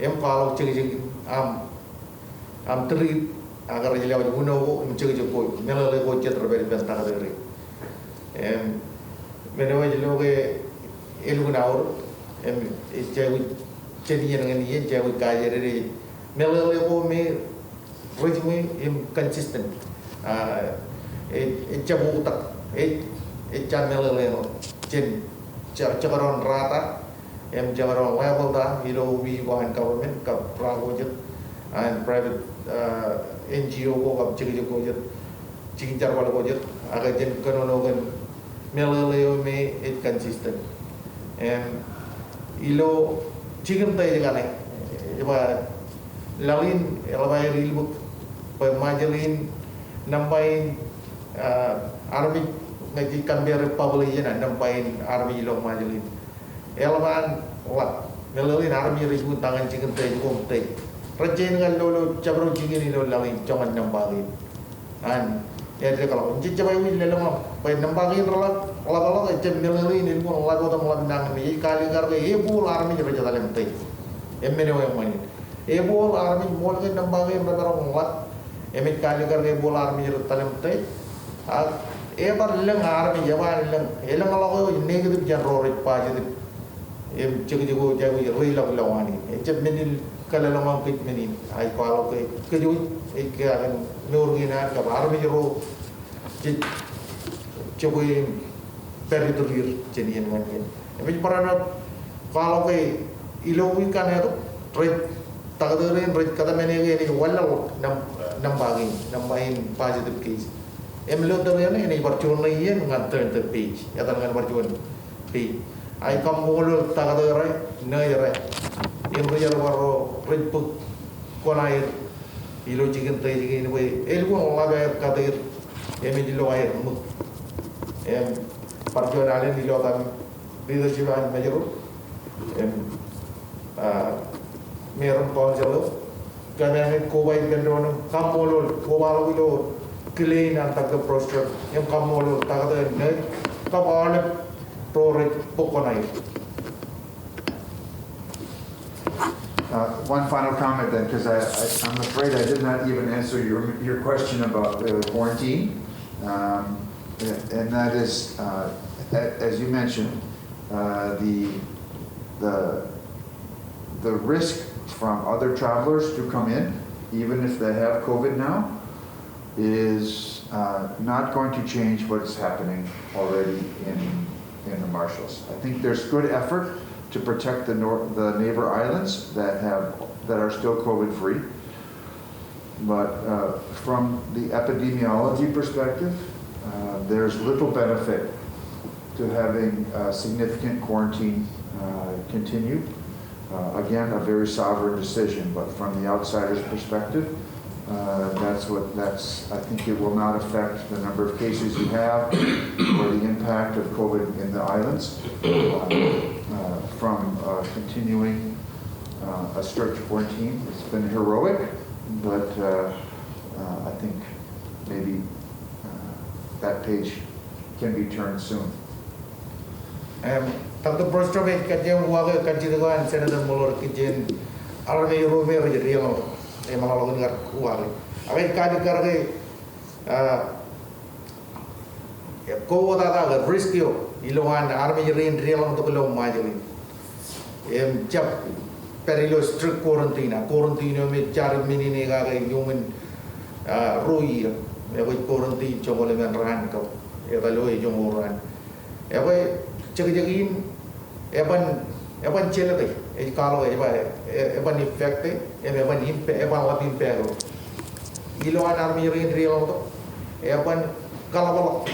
im kwaḷọk jekjek in aṃ, aṃ treat, ak rej lewōj uno ko im jekjek ko, meḷeḷe ko jet rej pād ippān taktō rein. Im men eo ej lo ke elukkuun aorōk, im ej aikuj jān iien ñan iien, ej aikuj kajedede, meḷeḷe ko me rej ṃōj im consistent. A, ej, ej jab oktak, ej, ej jab meḷeḷe ṇe. Jān, ja-, jekdọọn rata, im jekdọọn level ta, ilo wiik ko an government, kab ra ko jet, an private, a, N G O ko, kab jekjek ko jet, jikin jerbal ko jet, ak jān kōnono kōn meḷeḷe eo me ej consistent. Im ilo jikin tōij kaṇe, ej ba laḷ in eḷap aer ilbōk bwe Ṃajeḷ in nōṃba in, a, armej ñe jej compare population an nōṃba in armej ilo Ṃajeḷ in. Eḷap an ḷap. Meḷeḷe in armej rej lukkuun ta ñan jikin tōij ko im tōij. Rej jañin kar lo ilo jabdewōt jikin ilo laḷ in joñan nōṃba kein. An, ej dikḷọk. Jej jab aikuj lelōñḷọk bwe nōṃba kein reḷap, ḷapḷọk, ejjab meḷeḷe in elukkuun ḷap wōt im ḷap nañinmej. Ej kalikkar ke ebooḷ armej rej etal im tōij. Im men eo eṃṃan in. Ebooḷ armej ṃool ke nōṃba kein remaroñ ḷap. Im ej kalikkar ke ebooḷ armej rej etal im tōij. Ak ebar lōñ armej, ebar lōñ. Elōñḷọk eo ej negative jān ro rej positive. Im jekjek ko ej aikuj reilọk ilowaan in. Ejjab men in kalōlōñ ñan kōj men in. Ak ij kwaḷọk ke kōj wōj ej kea kōn mour kein an kab armej ro jej jokwe im pād iturir jān iien ñan iien. Im ej barāinwōt kwaḷọk ke ilo wiik kaṇe tok, rej, taktō rein rej kōtmāne ke enaaj wanlaḷḷọk nōṃ-, nōṃba kein, nōṃba in positive case. Im ilo tōre eṇ, enaaj bar juon ṇe iien ñan turn the page, etan ñan bar juon page. Ak ij kaṃṃoolol taktō ro, nurse ro, im ri-jerbal ro rej bōk kuṇaer ilo jikin tōij kein bwe elukkuun ḷap aer kate er im ej lo aer ṃōk. Im bar juon alen ilo etan leadership an Mājro im, a, mayor im council eo. Kōmij koba ippān doon im kaṃṃoolol, kobaḷọk ilo kile in an Doctor Brostrom im kaṃṃoolol taktō, nurse, kab aolep ro rej bōk kuṇaer. Uh, one final comment then, because I, I, I'm afraid I did not even answer your, your question about the quarantine. Um, And that is, uh, a- as you mentioned, uh, the, the, the risk from other travelers to come in, even if they have COVID now, is, uh, not going to change what's happening already in, in the Marshalls. I think there's good effort to protect the nor- the neighbor islands that have, that are still COVID-free. But, uh, from the epidemiology perspective, uh, there's little benefit to having a significant quarantine, uh, continue. Uh, again, a very sovereign decision, but from the outsider's perspective, uh, that's what, that's, I think it will not affect the number of cases you have or the impact of COVID in the islands, uh, uh, from, uh, continuing, uh, a strict quarantine. It's been heroic, but, uh, uh, I think maybe, uh, that page can be turned soon. Im, Doctor Brostrom, ej kajjioñ uwaak kajjitōk an Senator Muller kōn armej ro me rej deḷọñ, im ḷọk in kar uwaak. Ak ej kajjitōk ke, ah, kowōtata ke risk eo ilowaan armej rein deḷọñtok ilo Ṃajeḷ in. Im jab pād ilo strict quarantine, a quarantine eo me jar im men in ekake iuṃwin, ah, ruo iiō. Ekwe ej quarantine joñoul emān raan kab etal eo ejoñoul raan. Ekwe jekjek in eban, eban jelōte, ej kwaḷọk ej ba, e- eban effect e, im eban impa- eban ḷap impact eo ilowaan armej rein deḷọñtok, eban kaḷapḷọk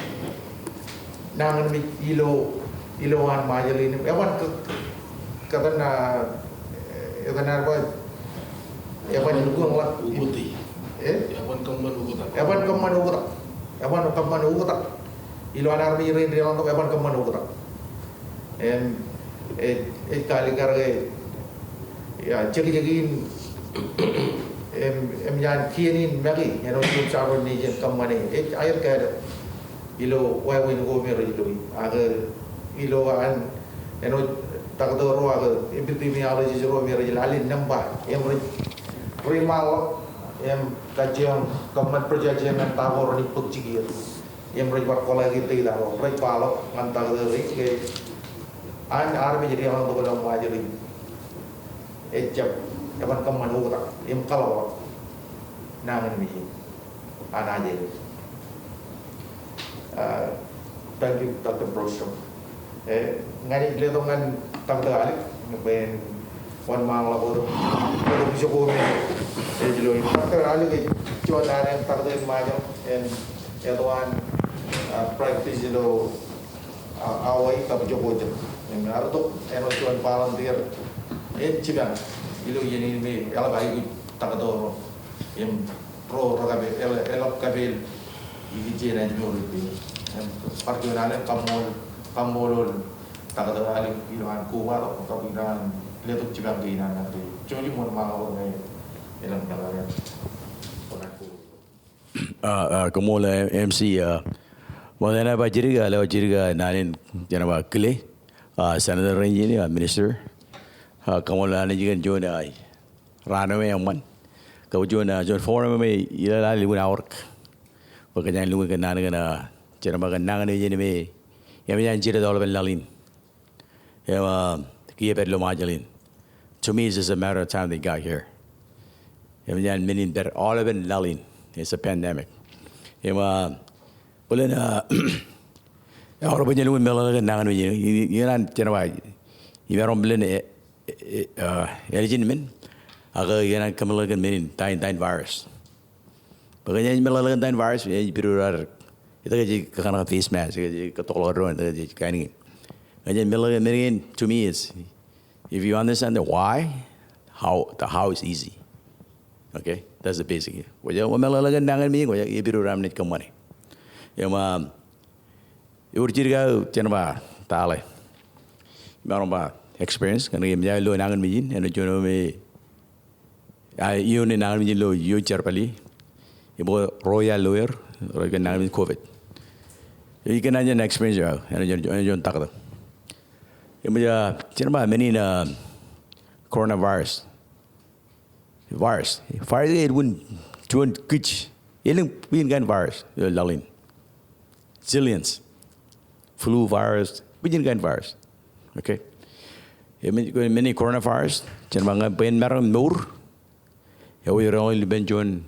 nañinmej ilo, ilowaan Ṃajeḷ in, eban ke- kōtaan, ah, etan ar ba, eban ukōtḷọk. Ukōt e. Eh? Eban kōṃṃan ukōt. Eban kōṃṃan ukōt. Eban kōṃṃan ukōt. Ilowaan armej rein deḷọñtok, eban kōṃṃan ukōt. Im, ej, ej kaalikkar ke, ia, jekjek in, im, im eñin kien in make, āinwōt juon sovereign nation kōṃṃane, ej aer kāālōt ilo wāween ko me rej loi. Ak ilo an, āinwōt taktō ro ak epidemiologist ro me rej lale nōṃba, im rej, rej ṃaanḷọk, im kajjioñ kōṃṃan projection ñan ta ko ren bōk jikier. Im rej bar kōḷḷā ke data ro, rej kwaḷọk ñan taktō ro ke an armej deḷọñtok ilo Ṃajeḷ in, ejjab, eban kōṃṃan oktak im kaḷapḷọk nañinmej in an ajri. Ah, thank you, Doctor Brostrom. Eh, ña ij letok ñan Doctor Alik, bwe en wōnṃaanḷọk wōt, wōt ijoko me ej lo. Doctor Alik ej juon naan in taktō in Ṃajeḷ, im ej juon, ah, practice ilo, ah, Hawaii kab ijoko jet. Im ear itok āinwōt juon volunteer in jipañ ilo iien in me eḷap aikuj taktō ro. Im ro rekapeel, eḷap, eḷap kapeel ikijjien ājmour ippāer. Im bar juon alen kaṃṃool, kaṃṃoolol taktō Alik ilowaan kobatok kab ilowaan letok jipañ kein an ṇe. Jouj im wōnṃaanḷọk ñe elōñ meḷeḷe. Ah, ah, koṃṃool, ah, M C, ah, ṃokta enaaj ba jidik, ah, lewōj jidik, ah, naan in, jenaaj ba kile, ah, Senator rein, ah, Minister, ah, kaṃṃoolol Anij kōn juon, ah, raan eo eṃṃan. Kab juon, ah, juon forum eo me ilo lale lukkuun aorōk. Bwe kōjeañ lukkuun kōnnaan kōn, ah, jenaaj ba kōn nañinmej in me eṃōj an jijet aolepen laḷ in. Im, ah, kiiō pād ilo Ṃajeḷ in. To me, it's just a matter of time they got here. Eṃōj an men in pād aolepen laḷ in. It's a pandemic. Im, ah, bōlen, ah, eor bwe jen lukkuun meḷeḷe kōn nañinmej in. I- i- ikōṇaan jenaaj ba, imaroñ bōlen, eh, eh, eh, ah, ālikin men. Ak ikōṇaan kōmeḷeḷe kōn men in, ta in, ta in virus. Bwe kōn ej meḷeḷe kōn ta in virus, ej pidodo ad. Etke jej kōṇak face mask, etke jej kōtokḷọk doon, etke jej kain kein. Kōn ej meḷeḷe kōn men kein, to me, it's, if you understand the why, how, the how is easy. Okay? That's the basic. Kwōj meḷeḷe kōn nañinmej in, kwōj pidodo aṃ naaj kōṃṃane. Im, ah, ewōr jidik aō, jenaaj ba, tale. Imaroñ ba, experience, kōn ke eṃōj aō lo nañinmej in, āinwōt juon eo me Ah, ioon nañinmej in ilo ioon jerbal ie. Im ro iaar lawyer, ro ikōṇaan nañinmej in COVID. Ikōṇaan jān experience eo aō, āinwōt juon, juon taktō. Im, ah, jenaaj ba men in, ah, coronavirus. Virus. Virus ej elukkuun juon kij. Elōñ bwijin kain virus ilo laḷ in. Zillions. Flu virus, bwijin kain virus. Okay. Eṃōj, men in coronavirus, jen ba ñe bwe en maroñ mour, ewōr reḷọk ilo ippān juon,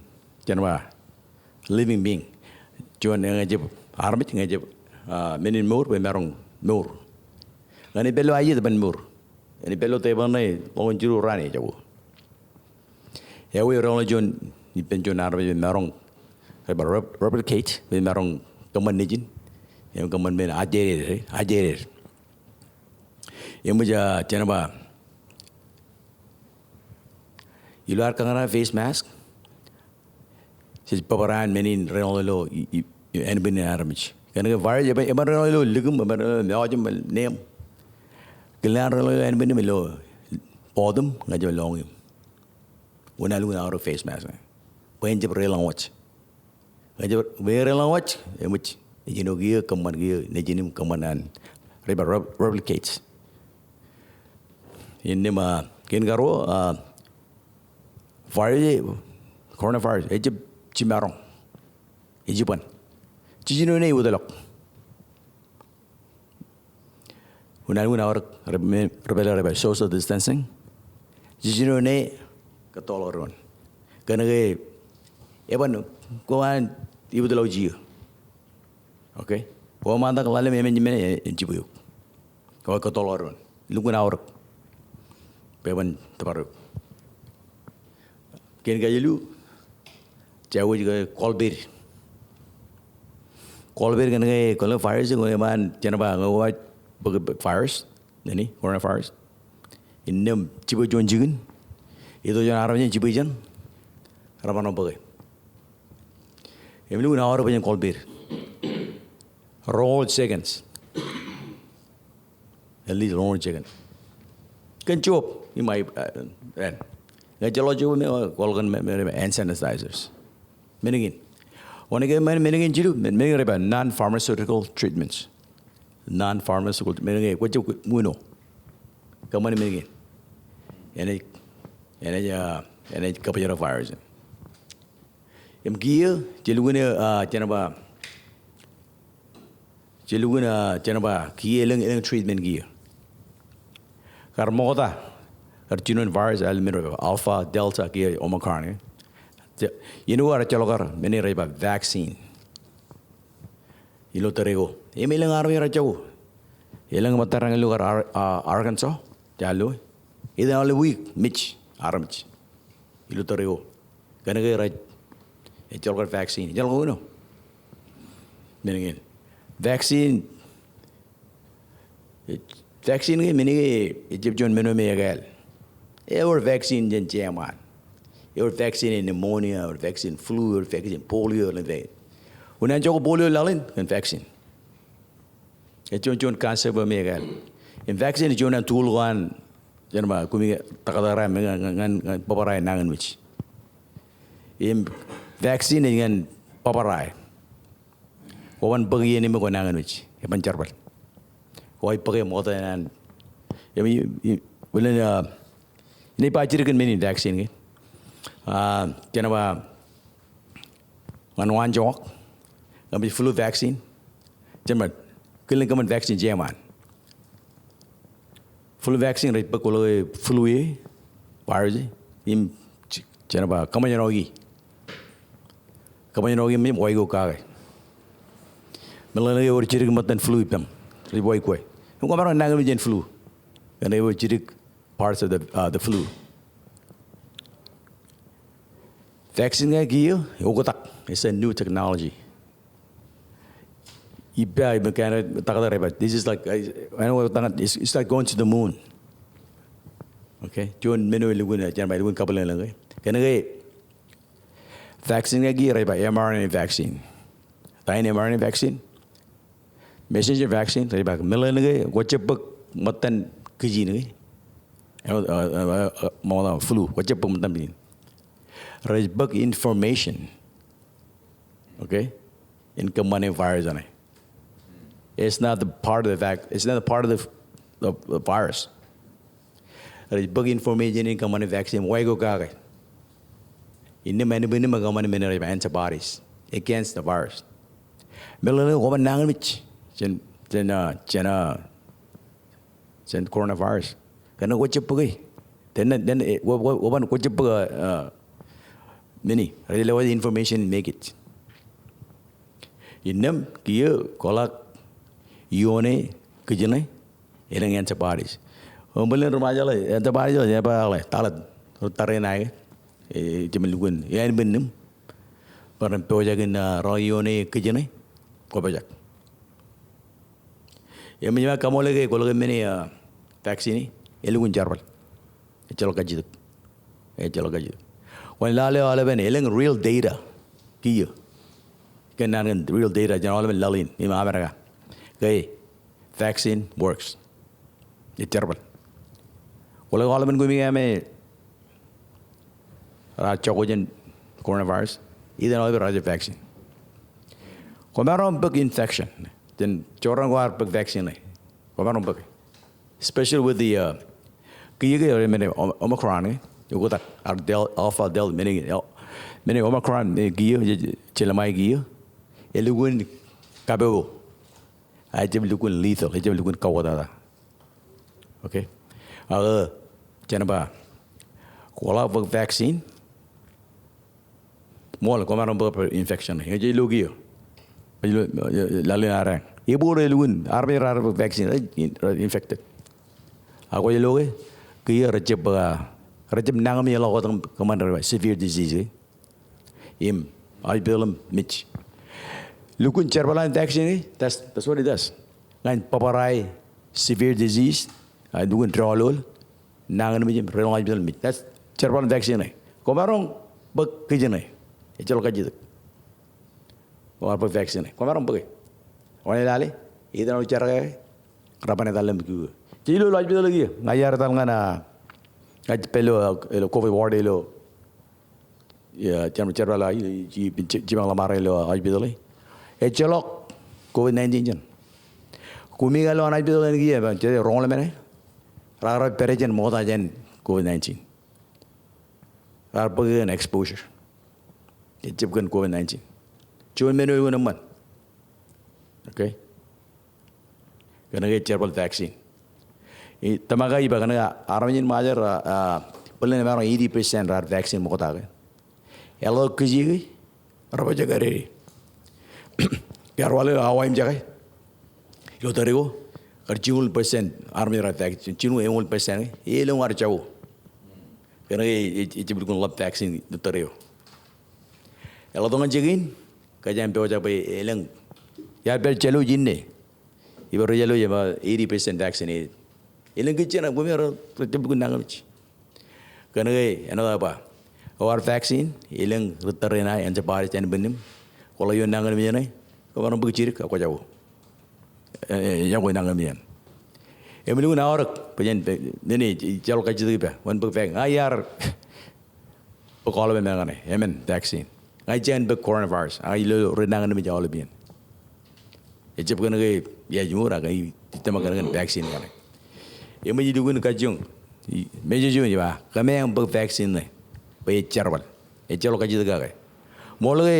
jen ba, living being. Juon, ñe ejjab armej, ñe ejjab, ah, men in mour, bwe en maroñ mour. Ñe en pād ilo aiet, eban mour. Ñe en pād ilo tebōḷ ṇe, ḷọk in jilu raan ejako. Ewōr reḷọk juon, ippān juon armej bwe en maroñ, rej ba rep-, replicate, bwe en maroñ kōṃṃan nejin, im kōṃṃan men ajjeret, ajjeret. Eṃōj, ah, jen ba, ilo ad kōṇaan face mask, jej bōbrae an men in reḷọk ilo i, i, i, ānbwinnin armej. Kōnke virus, eban, eban reḷọk ilo likiṃ, eban reḷọk ilo mejān, neeṃ. Kilen an reḷọk ilo ānbwinniṃ, ilo bọtiṃ, ñe ej lọñiṃ. Unin lukkuun aorōk face mask. Bwe en jab reḷọk wōj. Ñe ej jab, bwe en reḷọk wōj, eṃōj, ejino kiiō, kōṃṃan kiiō, nejin im kōṃṃan an, rej ba rep-, replicate. Innām, ah, kein karuo, ah, virus, coronavirus, ejjab jimaroñ. Ej iban. Jijino ṇe eutiḷọk. Unin lukkuun aorōk, rej, men, rej pād ilo, rej pād social distancing. Jijino ṇe kōttoḷọk doon. Kōnke eban, kwō an eutiḷọk jiiō. Okay? Kwō ṃaantak ḷalem emān jimein, en jibwe eok. Kwō kōttoḷọk doon. Lukkuun aorōk. Bwe eban tōpar eok. Kein kajilu, jabdewōt ke kọọlped. Kọọlped kōnke, kōnke virus, kōnke eṃṃan, jen ba, ñe kwōj bōk virus, men in, coronavirus. Innām jibwe juon jikin, itok juon armej in jibwe ijeṇ, remaroñ bōke. Im lukkuun aorōk bwe jen kọọlped. Roñoul seconds. At least roñoul second. Kōn jab, im ij, uh, en. Ñe ejjeḷọk jab, me, uh, kwō ḷọk kōn me, me, me, hand sanitizers. Men kein. Wōn ke men, men kein jilu, men, men kein rej ba non-pharmaceutical treatments. Non-pharmaceutical, men kein, kwō jab, kwō, uno. Kōṃṃane men kein. Enaaj, enaaj, uh, enaaj kōbōjrak virus. Im kiiō, je lukkuun, ah, jen ba, je lukkuun, ah, jen ba, kiiō elōñ, elōñ treatment kiiō. Kar ṃokta, kar jinoin virus, aluminum, Alpha, Delta, kiiō Omicron, eh. Je, iien ko rej ejjeḷọk kar, men in rej ba vaccine. Ilo tōre ko. Im elōñ armej rej jako. Elōñ ṃōttad raṇ ilo kar Ar-, ah, Arkansas, jān lo. Iten aolep wiik, mej, armej. Ilo tōre ko. Kōnke rej ejjeḷọk kar vaccine. Ejjeḷọk uno. Men kein. Vaccine. Vaccine ke men ke ejjab juon men eo me ekāāl. Ewōr vaccine jān jeṃaan. Ewōr vaccine in pneumonia, ewōr vaccine flu, ewōr vaccine polio, ewōr vaccine. Unin an jako polio laḷ in, kōn vaccine. Ej juon, juon concept eo me ekāāl. Im vaccine ej juon an tool ko an, jen ba, kumi ke, taktō eo me ñan, ñan, ñan bōbrae nañinmej. Im vaccine ej ñan bōbrae. Kwō ban bōk iien im kwō nañinmej. Eban jerbal. Kwōj bōke ṃokta eṇ an. Im, im, im, bōlen, ah, inaaj ba jidik kōn men in vaccine ke. Ah, jen ba, ñan waanjoñak, ñe ej flu vaccine. Jen ba, kilen kōṃṃan vaccine jeṃaan. Flu vaccine rej bōk kwō ḷọk flu e, virus e, im j-, jen ba kōṃṃan eo ki. Kōṃṃan eo ki im wāik eok kake. Meḷeḷe ke ewōr jidik ṃōttan flu ippaṃ. Rej wāik kwe. Im kwōmaroñ nañinmej jān flu. Kōn ewōr jidik parts of the, uh, the flu. Vaccine ñe kiiō, oktak. It's a new technology. Ippa, ippa, kōn taktō rej ba, this is like, I, I know, it's, it's like going to the moon. Okay? Juon men eo elukkuun, jen ba, elukkuun kabwilōñlōñ, okay? Kōnke vaccine ñe kiiō rej ba mRNA vaccine. Ta in mRNA vaccine? Messenger vaccine, rej ba, meḷeḷe ke, kwō jab bōk ṃōttan kijin ke. Eh, eh, eh, eh, ṃokta flu, kwō jab bōk ṃōttan kijin. Rej bōk information. Okay? In kōṃṃane virus eṇ. It's not the part of the vac-, it's not the part of the, the, the virus. Rej bōk information in kōṃṃane vaccine, wāik eok kake. Innām ānbwinniṃ ekōṃṃane men rej ba antibodies against the virus. meḷeḷe ko ban nañinmej jān, jān, ah, jān, ah, jān coronavirus. Kōn ke kwōj jab bōke. Then, then, eh, wō, wō, wō ban kwōj jab bōke, ah, many. Rej lewōj information make it. Innām kiiō kwaḷọk ioone kijenṇe elōñ antibodies. Im bōlen ri Ṃajeḷ ḷe, antibodies ḷe, ej ba ḷe, taḷet, ri tariṇae ke, e, jemān lukkuun, e, ānbwinnūṃ. Bwe ren pojak in, ah, rọọl ioone kijenṇe, kwō pojak. Im ij ba kaṃool ke kwō loe ke men e, ah, vaccine e, elukkuun jerbal. Ejjeḷọk kajjitōk. Ejjeḷọk kajjitōk. Kwōn lale aolepen elōñ real data kiiō. Kōn naan kōn real data jān aolepen laḷ in im America ke vaccine works. Ej jerbal. Kwō loe ke aolepen kumi ke me raar jako jān coronavirus, etan aolep raar jab vaccine. Kwōmaroñ bōk infection jān jorrāān ko raar bōk vaccine e. Kwōmaroñ bōk. Especially with the, uh, kiiō ke rej men e Om-, Omicron, e, ukōtak, ar Del-, Alpha, Delta, men e, men e Omicron, e, kiiō, je-, je-, jelṃae kiiō, elukkuun kapo. Ejab lukkuun lethal, ejab lukkuun kauwōtata. Okay? Ak, jān ba, kwō ḷak bōk vaccine, ṃool, kwōmaroñ bōk infection. Ej ilo kiiō. Ej ilo, laḷ in areañ. Ebōk ro elukkuun, armej raar bōk vaccine, rej in-, rej infected. Ak kwōj lo ke, kiiō rej jab, ah, rej jab nañinmej ḷọk wōt kōṃṃan ro severe disease, e. Im, hospital im mej. Lukkuun jerbal an vaccine, e, that's, that's what it does. Ñan bōbrae severe disease, ah, lukkuun doḷoḷ, nañinmej im relōñ hospital mej. That's jerbal vaccine e. Kwōmaroñ bōk kijenṇe. Ejjeḷọk kajjitōk. Kwōmaroñ bōk vaccine e. Kwōmaroñ bōk e. Kwōnaaj lale, etan aolep jar ke, reban etal ḷọk im kū. Jej lo ilo hospital kiiō. Ña iar etal ñan, ah, ña ij pād ilo, ilo COVID ward ilo Ia, jān, jerbal ḷọk, i, i, i, jipañ ḷōṃaro ilo hospital e. Ejjeḷọk COVID nineteen jān. Kumi ke lo an hospital eṇ kiiō, ej roñoul men e. Raar pād jān ṃokta jān COVID nineteen. Raar bōk kōn exposure. Ejjab kōn COVID nineteen. Juon men eo elukkuun eṃṃan. Okay? Kōnke jerbal vaccine. I, tōmak ij ba kōnke armej in Ṃajeḷ, ah, ah, bōlen emaroñ eighty percent raar vaccine ṃokta ke. Eḷap kōj ke, rej pojak kōn e. Iar waḷọk ilo awa im jake. Ilo tōre ko, kar jinoin percent armej raar vaccine, jinoin eoon percent ke, elōñ ar jako. Kōnke e, e, ejjab lukkuun ḷap vaccine ilo tōre ko. Eḷap tok ñan jikin, kōjeañ pojak bwe elōñ. Iar pād jālwōj inne. Ibar jālwōj ej ba eighty percent vaccinated. Elōñ kijenṇe, kumi rej, rej jab lukkuun nañinmej. Kōnke, āinwōt aō ba. Eo ar vaccine, elōñ ri tōre ṇae, antibodies, ānbwinnūṃ. Kwō ḷak ioon nañinmej eṇ, kwōmaroñ bōk jidik, ak kwō jako. E, e, jako nañinmej eṇ. Im lukkuun aorōk, bwe jen, bwe, men e, ejjeḷọk kajjitōk ippa, wōn bōk vac-, ña iar bōk aolepen men kaṇe, emān vaccine. Ña ij jañin bōk coronavirus, ak ij lo ri nañinmej aolep iien. Ejjab kōnke iaj mour ak ij tōmak kōn vaccine kaṇe. Im ej lukkuun kajjioñ, i, message eo ej ba, kōmeañ bōk vaccine ṇe, bwe ej jerbal. Ejjeḷọk kajjitōk kake. Ṃool ke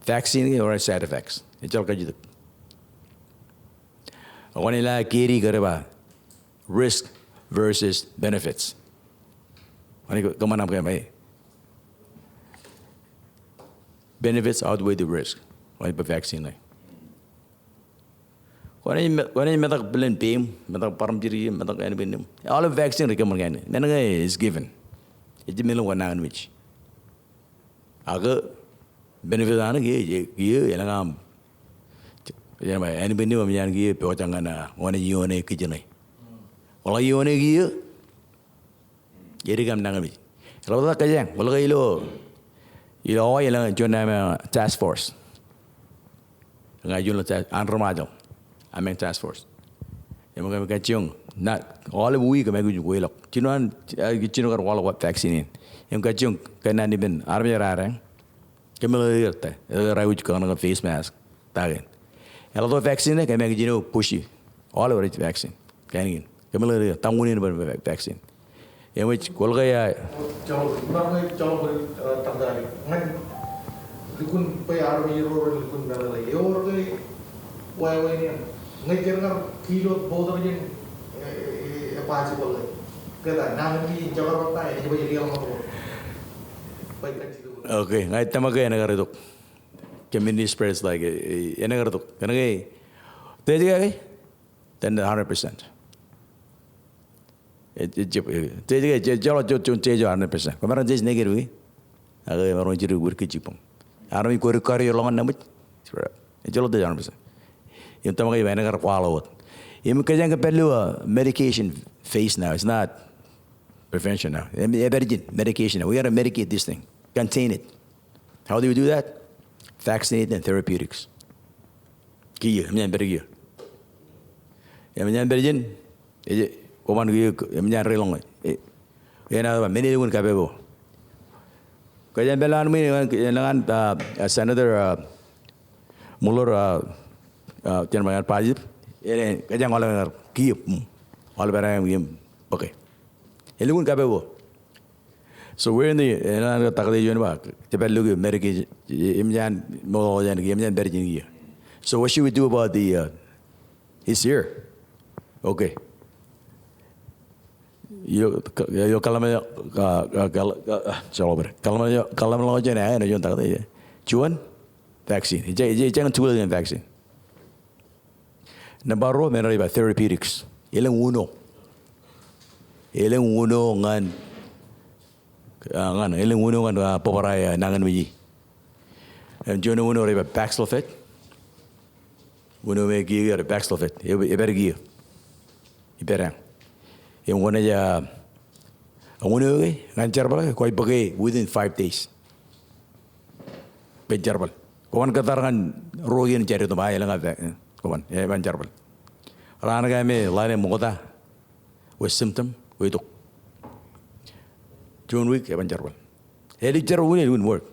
vaccine ke ewōr side effects. Ejjeḷọk kajjitōk. Ak kwōnaaj lale keri kōrā ba, risk versus benefits. Kwōnaaj kōṃṃan aṃ kōṃṃane. Benefits outweigh the risk. Kwōnaaj bōk vaccine ṇe. Kwōnaaj me-, kwōnaaj metak bōlen peiṃ, metak bar im jidik, metak ānbwinnūṃ. Aolep vaccine rej kōṃṃan kaṇe. Men kaṇe is given. Ejjab men eo kwōnaaj nañinmej. Ak benefit eo an kiiō, kiiō elōñ aṃ, ānbwinnūṃ im ej an kiiō pojak ñan, ah, wōn ej ioone kijenṇe. Kwō ḷak ioone kiiō, edik aṃ nañinmej. Eḷaptata kōjeañ, kwō ḷak ilo, ilo Hawaii elōñ juon aṃ, ah, task force. Ña ij juon ilo ta-, an ri Ṃajeḷ. Ameañ task force. Im kōm kajjioñ, na, aolep wiik kōm aikuj kweilọk. Jino an, ah, jino kar waḷọk vaccine in. Im kajjioñ, kōnnaan ippān, armej raar eñ. Kōmeḷeḷe er ta, er aikuj kōṇaan kōn face mask, ta kein. Eḷap tok vaccine, kōm aikuj jino push e. Aolep rej vaccine. Kain kein. Kōmeḷeḷe er, ta unin bwe vaccine. Eṃōj, kwō ḷak ia. Lukkuun bwe armej ro ren lukkuun meḷeḷe. Ewōr ke wāween in. Ñe jen kar kilo border in, e, e, e, possible ke. Ke ta, nañinmej in jekar ḷọk ta, ej baj ri ḷọk ḷọk. Baj kajjitōk. Okay, ña ij tōmak ke enaaj kar itok. Community spread is like, e, e, enaaj kar itok. Kōnke, te ej ke, ten to hundred percent. Ej, ej, ej, ej, ej, ej, ej, ej, ej, hundred percent. Kwōmaroñ test negative ke? Ak emaroñ jidik wōr kajjitōk. Armej kwōj kar ḷọk ñan naṃōj. Ejjeḷọk test hundred percent. Im tōmak eo enaaj kar kwaḷọk wōt. Im kōjeañ ke pād ilo, uh, medication phase now. It's not prevention now. Im, epād ijin, medication now. We gotta medicate this thing. Contain it. How do we do that? Vaccinate and therapeutics. Kiiō, eṃōj an pād kiiō. Eṃōj an pād ijin, ej, kwōban kiiō, eṃōj an reiḷọñ. E, enaaj ba, men eo elukkuun kapepo. Kōjeañ pād ilo an ṃwiin, elōñ an, uh, uh, Senator, uh, Muller, uh, uh, jen ba ñan positive. Ej, kōjeañ aolep eṇ kiiō, mm. Aolep eṇ kiiō, okay. Elukkuun kapepo. So we're in the, eh, enaaj takte juon ba, jepād ilo kiiō, Medicaid, eh, eṃōj an, ṃokta jān kiiō, eṃōj an pād ijin kiiō. So what should we do about the, uh, he's here. Okay. Ilo, ka-, ilo kōḷmānḷọkjeṇ, ka-, ka-, kōḷ-, ka-, ah, sorry, kōḷmānḷọkjeṇ, kōḷmānḷọkjeṇ, eh, āinwōt juon takte, eh. Juon, vaccine. Ej, ej, ej, ej, juon vaccine. Nōṃba ruo, men rej ba therapeutics. Elōñ uno. Elōñ uno ñan, ah, ñan, elōñ uno ñan, ah, bōbrae, ah, nañinmej. Im juon uno rej ba Paxlovid. Uno me kiiō rej Paxlovid. E, epād kiiō. Epād eṇ. Im kwōnaaj, ah, Uno ke, ñan jerbal ke, kwōj bōke within five days. Bwe jerbal. Kwōban kōttar ñan ruo iien jān itok, a, elōñ a, eh, kwōban, eh, eban jerbal. Raan ko me ḷalem ṃokta, with symptom, kwōj itok. Juon wiik, eban jerbal. Ej jerbal, wouldn't, it wouldn't work.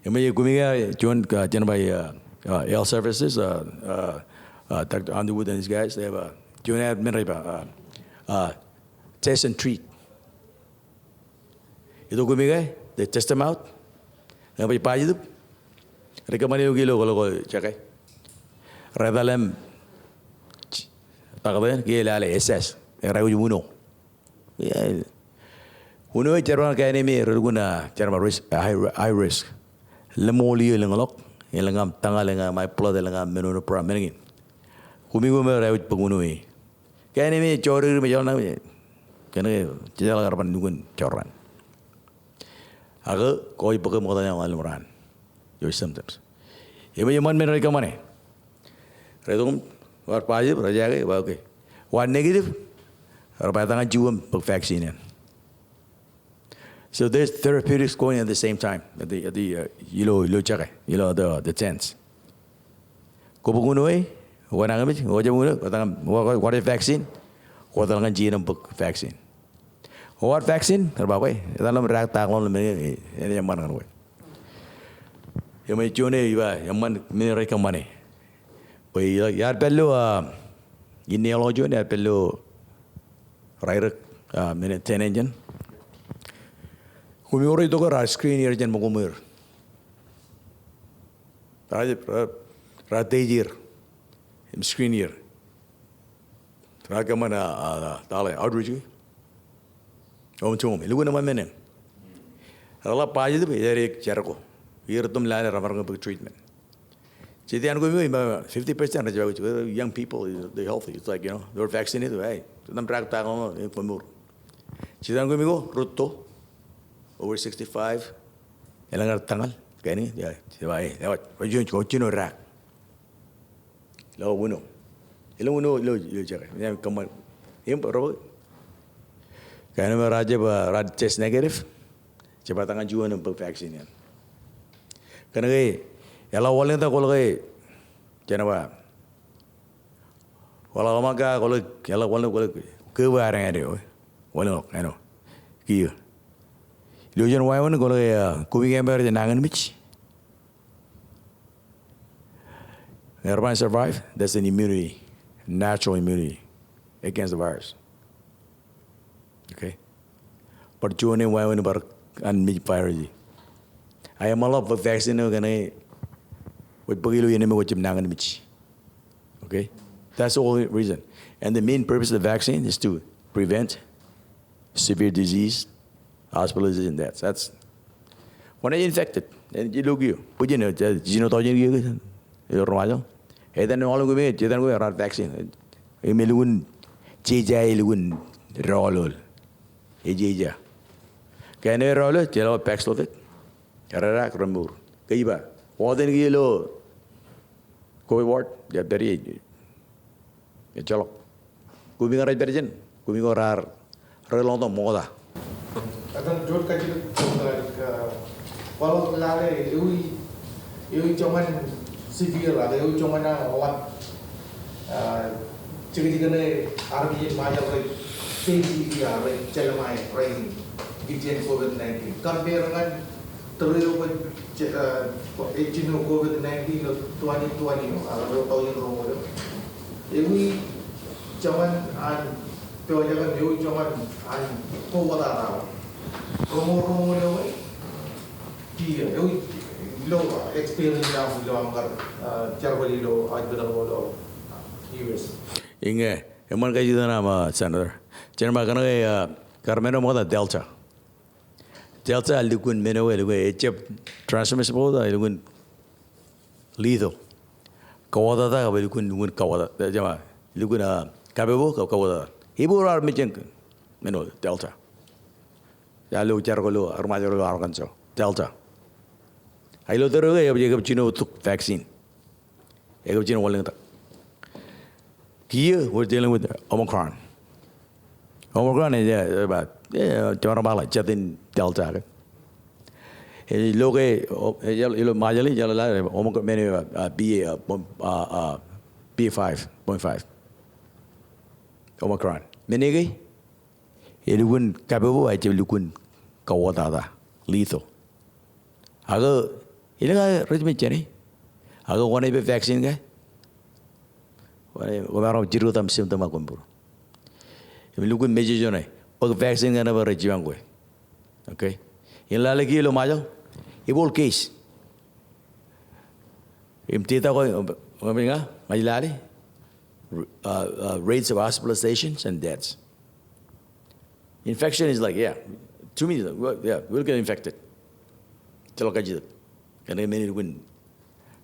Im ej kumi ke juon, uh, jen ba, uh, uh, health services, uh, uh, uh, Doctor Underwood and these guys, they have a, juon ad men rej ba, uh, uh, test and treat. Ito kumi ke, they test them out. Ñe baj positive, rej kōṃṃane eok ilo, ilo, ilo jeke. Rej etal im takte, ke lale assess. Rej aikuj uno. Uno ej jerbal ñan kain eo me relukkuun, ah, jerbal risk, ah, high, high risk. Lemñoul iiō elōñḷọk, elōñ aṃ tōñal, elōñ aṃ high blood, elōñ aṃ men eo prob, men kein. Kumi ko me rej aikuj bōk uno e. Kain eo me jodikdik im ejjeḷọk nañinmej. Kōnke jejeḷā kar ban lukkuun jorrāān. Ak kwōj bōke ṃokta eo ḷalem raan. Your symptoms. Im eṃṃan men rej kōṃṃane. Rej itok im, kwaar positive, rej jake, ba okay. Kwaar negative, rej ba etañin juon bōk vaccine eṇ. So there's therapeutics going at the same time, at the, at the, uh, ilo, ilo jeke, ilo the, the tents. Kwō bōk uno e, kwō nañinmej, kwō jab uno, kwō etañin, kwō, kwō, kwō rej vaccine, kwō etal ñan jino im bōk vaccine. Kwō wōt vaccine, rej ba kwe, etal im raak ta ḷọk ḷọk men, eh, enaaj eṃṃan ñan kwe. Im ej juon e, iba, eṃṃan men rej kōṃṃane. Bwe iar pād ilo, ah, inne ḷọk juon, iar pād ilo rairōk, ah, men eo ten engine. Kumi ko rej itok raar screen er jān ṃōko ṃweer. Raar, raar, raar test er. Im screen er. Raar kōṃṃan, ah, ah, ah, tale outreach ke. Home to home. Elukkuun eṃṃan men eṇ. Reḷap positive, ejjab jar ko. Iar itok im lale remaroñ bōk treatment. Jete an kumi ko, im fifty percent rej ba, young people, they're healthy. It's like, you know, they're vaccinated, hey. Etaṃ raak ta ḷọk ḷọk, eh, kwe mour. Jete an kumi ko, rūtto, over sixty-five, elōñ aer tōñal, kain in, yeah, ej ba, eh, ewōr, kwōj jino, kwōj jino raak. Ilo uno. Ilo uno, ilo, ilo jeke. Im kōṃṃan. Im rej bōk. Kain eo me raar jab, ah, raar test negative. Jab etañin juon im bōk vaccine eṇ. Kōnke, eḷak wanlōñ ta kwō ḷọk e, jen ba. Kwō ḷọk ḷōmṇak ka kwō ḷọk, eḷak wanlōñ kwō ḷọk, kōba aer ñan eo, wanlōñ ḷọk, āinwōt. Kiiō. Ilo juon wāween kwō ḷọk e, ah, kumi ko me rej nañinmej. Rej ban survive, that's an immunity, natural immunity against the virus. Okay? Bar juon e wāween bar an mej virus e. Ak eṃṃanḷọk bwe vaccine eo kōnke kwōj bōk ilo iien eo me kwōj jab nañinmej. Okay? That's the only reason. And the main purpose of the vaccine is to prevent severe disease, hospitalization, deaths. That's, kwōnaaj infected. Ilo kiiō. Bwijin, eh, jiljino tọujin kiiō ke ilo ri Ṃajeḷ. Etan aolep kumi, etan kumi raar vaccine. Im elukkuun jeje, elukkuun doḷoḷ. Ejeje. Ke āinwōt doḷoḷ, jeḷā Paxlovid. Ererak remour. Ke ij ba, ward in kiiō ilo COVID ward, ij pād ie. Ejjeḷọk. Kumi ko rej pād jān, kumi ko raar relōñtok ṃokta. Etan, jet kajjitōk, uh, waḷọk lale ewi, ewi joñan severe, ak ewi joñan an ḷap, uh, jekjek ṇe armej in Ṃajeḷ rej, safety, uh, rej jelṃae, rej ikijjien COVID nineteen. Compare ñan tōre eo kwōj, uh, ejjino COVID nineteen ilo twenty twenty, uh, ro tọujin roñoul eo. Ewi joñan an pojak im ewi joñan an kowōtata eo. Roñoul, roñoul eo e. Kiiō, ewi ilo experience eo aṃ ilo aṃ kar, uh, jerbal ilo hospital eo ilo, uh, U S. Iññā, eṃṃan kajjitōk ṇe aṃ, uh, Senator. Jen ba kōnke, uh, kar men eo ṃokta Delta. Delta ear lukkuun men eo, lukkuun, ejjab transmissible, lukkuun lethal. Kowōtata, kab lukkuun, lukkuun kowōtata, eh, jema, lukkuun, ah, kapopo, kab kowōtata. Ippān raar mej jān men eo, Delta. Ear lo jar ko lo, ri Ṃajeḷ ilo Arkansas, Delta. Ak ilo tōre eo ke, ekab, ekab jino tok vaccine. Ekab jino wanlōñtak. Kiiō, we're dealing with Omicron. Omicron ej, eh, ba, eh, jemaroñ ba ḷe, jet in Delta ke. Eh, ilo ke, o, eh, ilo, ilo Ṃajeḷ, ilo lale, Omicron, men eo, ah, B A, ah, point, ah, ah, B A five point five. Omicron. Men eo ke, elukkuun kapopo, ejjab lukkuun kowōtata, lethal. Ak, elōñ aō rej mej jāne. Ak kwōnaaj bōk vaccine ke? Kwōmaroñ jidik wōt aṃ symptom ak kwōn būruō. Im lukkuun message eo ṇe. Bōk vaccine ke, enaaj bar jipañ kwe. Okay? Im lale kiiō ilo Ṃajeḷ, epool case. Im data ko, ña, ña ij lale, uh, uh, rates of hospitalizations and deaths. Infection is like, yeah, to me, like, well, yeah, we'll get infected. Ejjeḷọk kajjitōk. Kōnke men eo elukkuun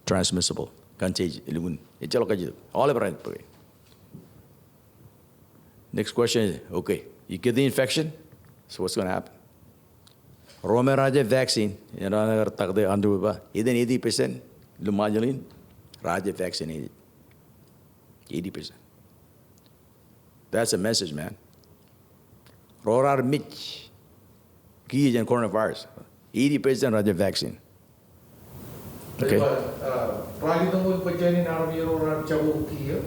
transmissible, contagious, elukkuun. Ejjeḷọk kajjitōk. Aolep ren bōke. Next question is, okay, you get the infection, so what's gonna happen? Ro me raar jab vaccine, enaaj kar Doctor Underwood ba, iten eighty percent ilo Ṃajeḷ in raar jab vaccinated. Eighty percent. That's a message, man. Ro raar mej kiiō jān coronavirus, eighty percent raar jab vaccine. Okay. Ej ba, uh, ralitōñoul percent in armej ro raar jako kiiō,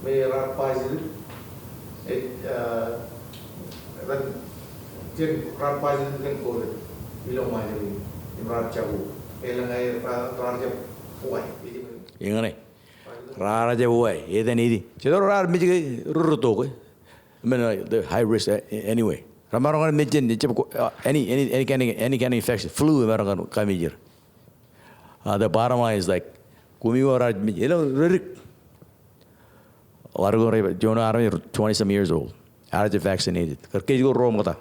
me raar positive. Ej, uh, ren, jen raar positive kōn COVID ilo Ṃajeḷ in, im raar jako. Elōñ aer raar, raar jab wā. Eñṇe. Raar jab wā, eten eighty. Jet ro raar mej ke rūtto ke. I mean, uh, the high risk, uh, anyway. Remaroñ kar mej jān, jab ko, uh, any, any, any kind of, any kind of infection, flu, maroñ kar kōmij er. Uh, the bottom line is like, kumi ko raar mej, elōñ reddik. A lot of ko, juon armej twenty some years old. Raar jab vaccinated. Kar case ko ruo ṃokta.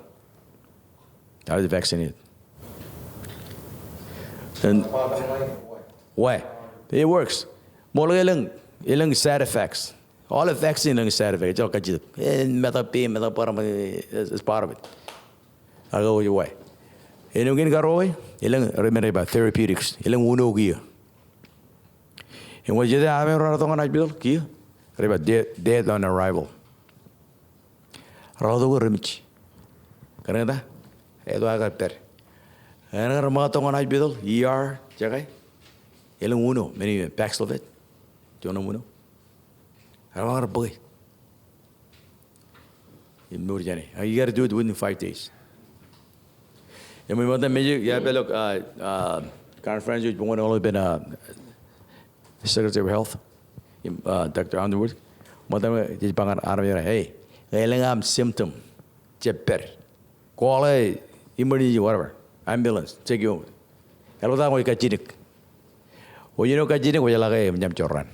Raar jab vaccinated. And why? It works. Ṃool ke elōñ, elōñ side effects. Aolep vaccine elōñ side effects. Ejjeḷọk kajjitōk. Eh, metak peiṃ, metak bar, eh, it's part of it. Ak why? Āinwōt kein karuo, elōñ, rej men rej ba therapeutics. Elōñ uno kiiō. Im wōt jet armej ro raar itok ñan hospital kiiō, rej ba dead, dead on arrival. Raar itok rej mej. Kōnke ta? Ej to aō kar pād. Eñin kar ṃōk itok ñan hospital, E R, jeke. Elōñ uno, men eo Paxlovid. Juon uno. Ear bar bōke. Im mour jāne. You gotta do it within five days. Im ṃokta mej, iar pād ilo, uh, uh, conference eo ej boñ wōt ilo ippān, uh, Secretary of Health, im, uh, Doctor Underwood. Ṃokta mej, jej ba ñan armej ṇe, hey, ñe elōñ aṃ symptom, jab pād. Call a emergency, whatever, ambulance, take you home. Eḷaptata kwōj kajjitōk. Kwōj jino kajjitōk, kwō jeḷā ke eṃōj aṃ jorrāān.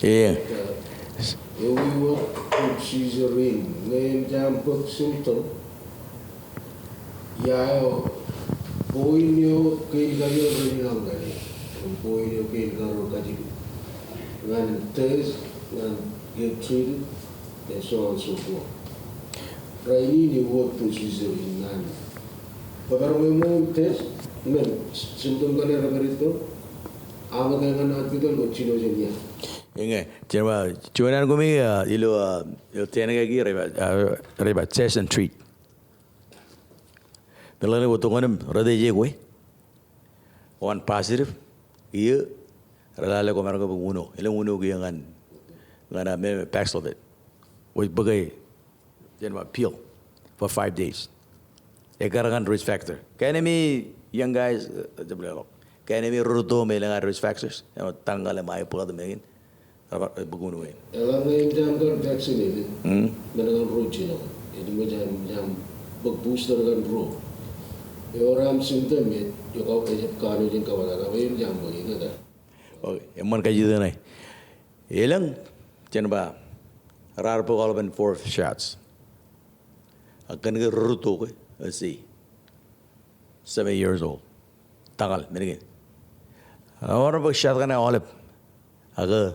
Eñ. Ewi wōt procedure in ñe eṃōj aṃ bōk symptom. Ia eo, point eo kein kajoor rej inaaj ñan e. Point eo kein kajoor kajjitōk. Ñan test, ñan get treated, and so on and so forth. Rainin ewōr procedure in ñan. Bwe bar ṃōj test, men, symptom kaṇe rej pād ito, aṃ ke ñan hospital kwōj jino jān ia. Eñe, jen ba, juon an kumi, ah, ilo, ah, ilo ten kaki, rej ba, ah, rej ba test and treat. Meḷeḷe in wōt tok ñan im, rej test e kwe. Wōn positive, kiiō, rej lale kwōmaroñ ke bōk uno. Elōñ uno kiiō ñan, ñan, ah, me, me Paxlovid. Kwōj bōk e, jen ba pill for five days. Ekkar ñan risk factor. Kaenemi young guys, eh, jab leḷọk. Kaenemi rūtto me elōñ ad risk factors. Eo taññal im aebwat im eñin. Rej ba, rej bōk uno in. Eḷaññe eṃōj aṃ kar vaccinated, men kaṇ ruo jino. Eṃōj aṃ, aṃ bōk booster kaṇ ruo. Ewōr aṃ symptom e, eo kab ejab kanooj in kōṃṃan, ak eṃōj aṃ bōk e, kōn. Okay, eṃṃan kajjitōk ṇe. Elōñ, jen ba, raar bōk aolepen four shots. Ak kōn ke rūtto ke, let's see. Seventy years old. Tañal, men kein. Ewōr bōk shot kaṇe aolep. Ak, uh,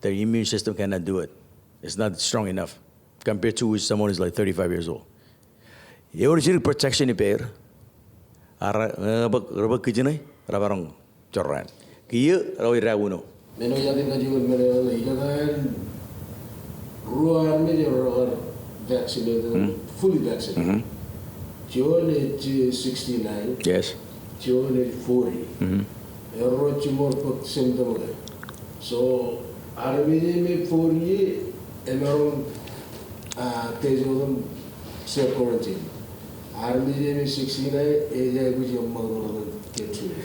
their immune system cannot do it. It's not strong enough compared to someone who's like thirty-five years old. Ewōr jidik protection ippāer. Ak, uh, rej bōk, rej bōk kijenō, rej maroñ jorrāān. Kiiō, rej idaak uno. Men eo ij aikuj in kajuon men eo, ij aikuj in ruo armej ro rekar vaccinated, fully vaccinated. Juon ej sixty-nine. Yes. Juon ej forty. Erro jiṃor bōk symptom ke. So, armej eo me forty e, emaroñ, ah, test otem self quarantine. Armej eo me sixty-nine, ej aikuj eṃṃakūt otem get treated.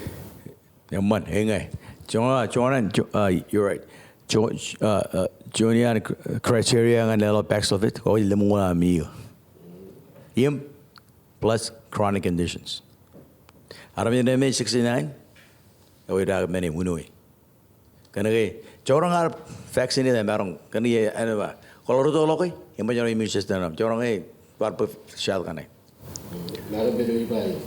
Eṃṃan, eñe. Joñan, joñan, jo-, uh, you're right. Jo-, uh, uh, juon iaan cr-, criteria ñan leḷọk Paxlovid, kwōj lemñoul aṃ iiō. Im plus chronic conditions. Armej eo me sixty-nine, eo idaak men e uno e. Kōnke, joñan ad vaccine emaroñ, kōnke, āinwōt ba, kwō rūttoḷọk e, eṃōj an immune system eo aṃ, joñan e, bar bōk shot kaṇe. Maroñ pād ilo ippa eo.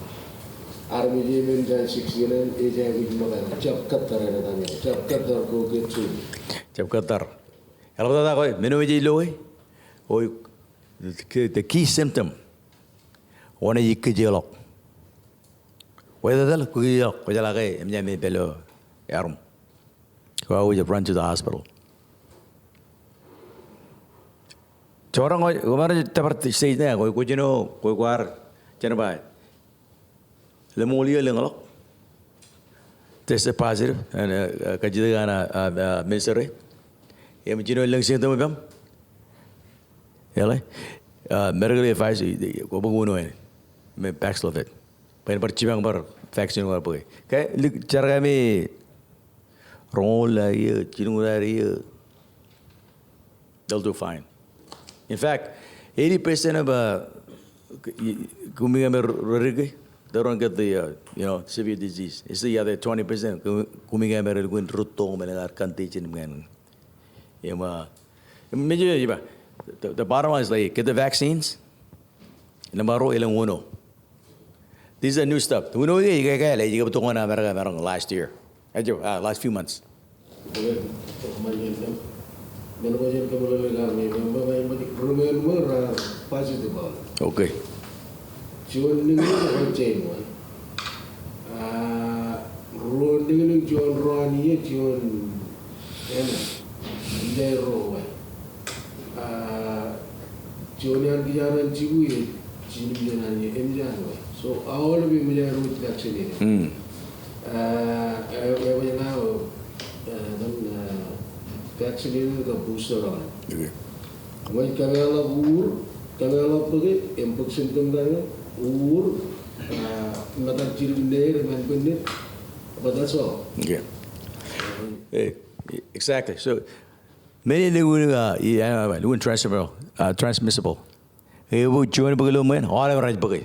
Armej eo me eṃōj an sixty-nine, ej aikuj ṃōkaj, jab kōttar eo, jab kōttar ko get treated. Jab kōttar. Eḷaptata kwe, men eo ej lo e, eo, the key symptom. Wōn ej ikkijjeḷọk. Wōn etetal, kwō ikkijjeḷọk, kwō jeḷā ke eṃōj aṃ pād ilo eaarōṃ. Kwōj run to the hospital. Joñan, kwō maroñ tōpar stage ṇe, kwōj, kwōj jino, kwōj kwaar, jen ba, lemñoul iiō lōñḷọk. Test positive, and, uh, kajjitōk an, uh, uh, minister e. Im jino lōñ symptom eo aṃ. Eḷe, uh, medical advice, kwō bōk uno in, me Paxlovid. Bwe en bar jipañ bar vaccine ko bar bōk e. Ke, lik jar kami roñoul iiō, jilñoul iiō, they'll do fine. In fact, eighty percent of, uh, k-, y-, kumi ko me ro-, ro-, ro-, they don't get the, uh, you know, severe disease. It's the other twenty percent kumi, kumi ko me rej lukkuun rūtto im elōñ ad contagion im ñan. Im, uh, im mejān eo ej ba, the, the bottom line is, like, get the vaccines. Nōṃba ruo, elōñ uno. This is a new stuff. Uno eo ej ke, ke, ej ke tok ñan America, America last year. Ej, ah, last few months. Okay. Juon niñniñ ro jān wōn. Ah, ruo niñniñ, juon ro an iiō, juon eṇ. Ejja ro wā. Ah, juon iaan kijaran jibwi ej jiljilimjuon an iiō, eṃōj an wā. So, aolep eṃōj an ro vaccinated. Mm. Ah, e, e, eñin eo, eh, etan, eh, vaccinated kab booster eo an. Okay. Eṃōj kōmeḷọk uur, kōmeḷọk bōke, im bōk symptom kaṇe, uur, ah, ṃōttan jidik ṇe er, ṃan bwe ṇe, but that's all. Yeah. Eh, exactly. So, men eo lukkuun, ah, i, ah, lukkuun transmissible, ah, transmissible. Ewi juon bōk ilo ṃōn, aolep rej bōke.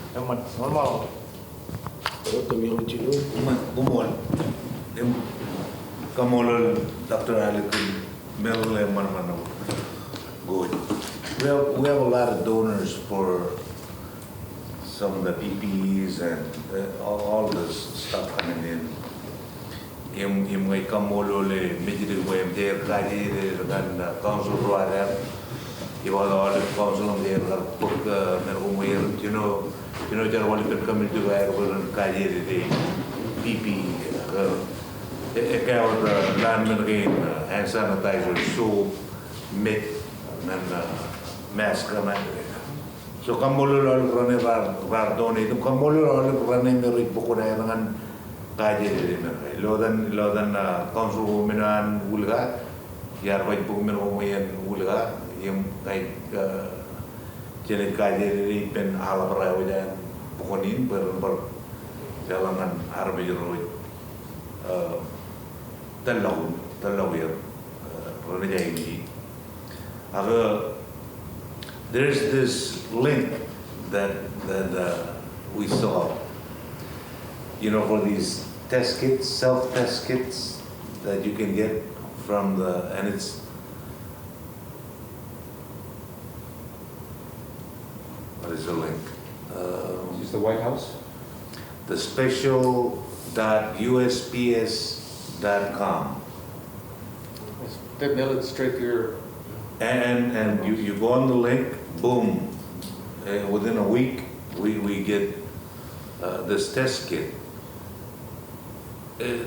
Eṃṃan, eṃṃan. Koṃṃool. Im kaṃṃoolol Doctor Alec im meḷeḷe ṃanṃan eo. Good. We have, we have a lot of donors for some of the P P Es and, uh, all, all this stuff coming in. Im, im ña ij kaṃṃoolol e mejdik eo im jeir kajjitōk ñan, uh, council ro ad. Ij ba aolep council im jeir kar bōk, uh, men ko ṃweer, jino, jino jerbal ippān community ko aer bōlen kajjitōk P P E, uh, e, ekkā wōt, uh, lowaan men kein, uh, hand sanitizer, soap, met, ñan, uh, mask, ñan So kaṃṃoolol aolep raṇe raar, raar donate im kaṃṃoolol aolep raṇe me rej bōk kuṇaer ñan kajjitōk men ko. Ilo etan, ilo etan, ah, council ko men an Wūlka, iar ba ij bōk men ko ṃweien Wūlka, im ña ij, ah, jenaaj kajjitōk ippān aḷap ro eo ej bōk in bwe ren bar jeḷā ñan armej ro ej, ah, tōllọk, tōllọk er, ah, renaaj aikuji. Ak, uh, there's this link that, that, uh, we saw, you know, for these test kits, self-test kits that you can get from the, and it's, what is the link? Um, Is this the White House? The special dot U S P S dot com. They mail it straight to your And, and, and you, you go on the link, boom. Uh, within a week, we, we get, uh, this test kit. Uh,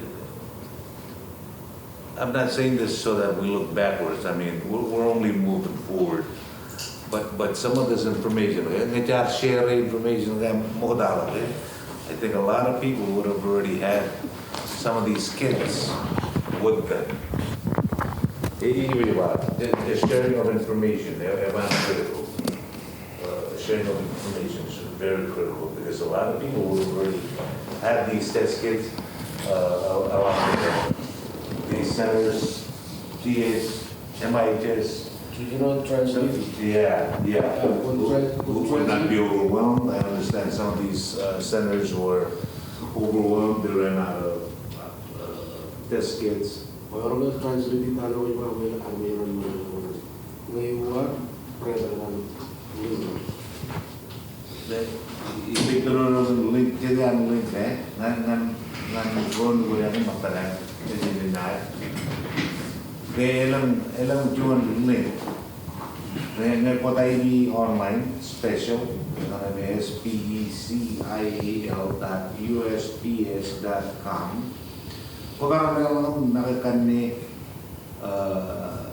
I'm not saying this so that we look backwards. I mean, we're, we're only moving forward. But, but some of this information, eh, ñe jaar share information ñe ṃoktaḷọk, eh, I think a lot of people would have already had some of these kits with them. Eh, eh, eh, eh, the, the sharing of information, eh, eh, critical. Uh, sharing of information is very critical because a lot of people would have already had these test kits, uh, along with the, the centers, T As, M I H S. Regional translation. Yeah, yeah. Yeah, good Who, trans-, who good would not be translation. Overwhelmed. I understand some of these, uh, centers were overwhelmed. They ran out of, uh, test kits. Bwe ewōr translate etan eo ej ba bwe armej ren meḷeḷe, ñe ewōr, bwe ren meḷeḷe. Ij ba ilo link, kōn link, eh? Ñan, ñan, ñan Ro nukū eo ṃōttan eo, ej in ṇa. Ke elōñ, elōñ juon link. Ñe, ñe kwōj taipe online special, ñe special dot U S P S dot com. Kwō kar leḷọk make kanne, uh,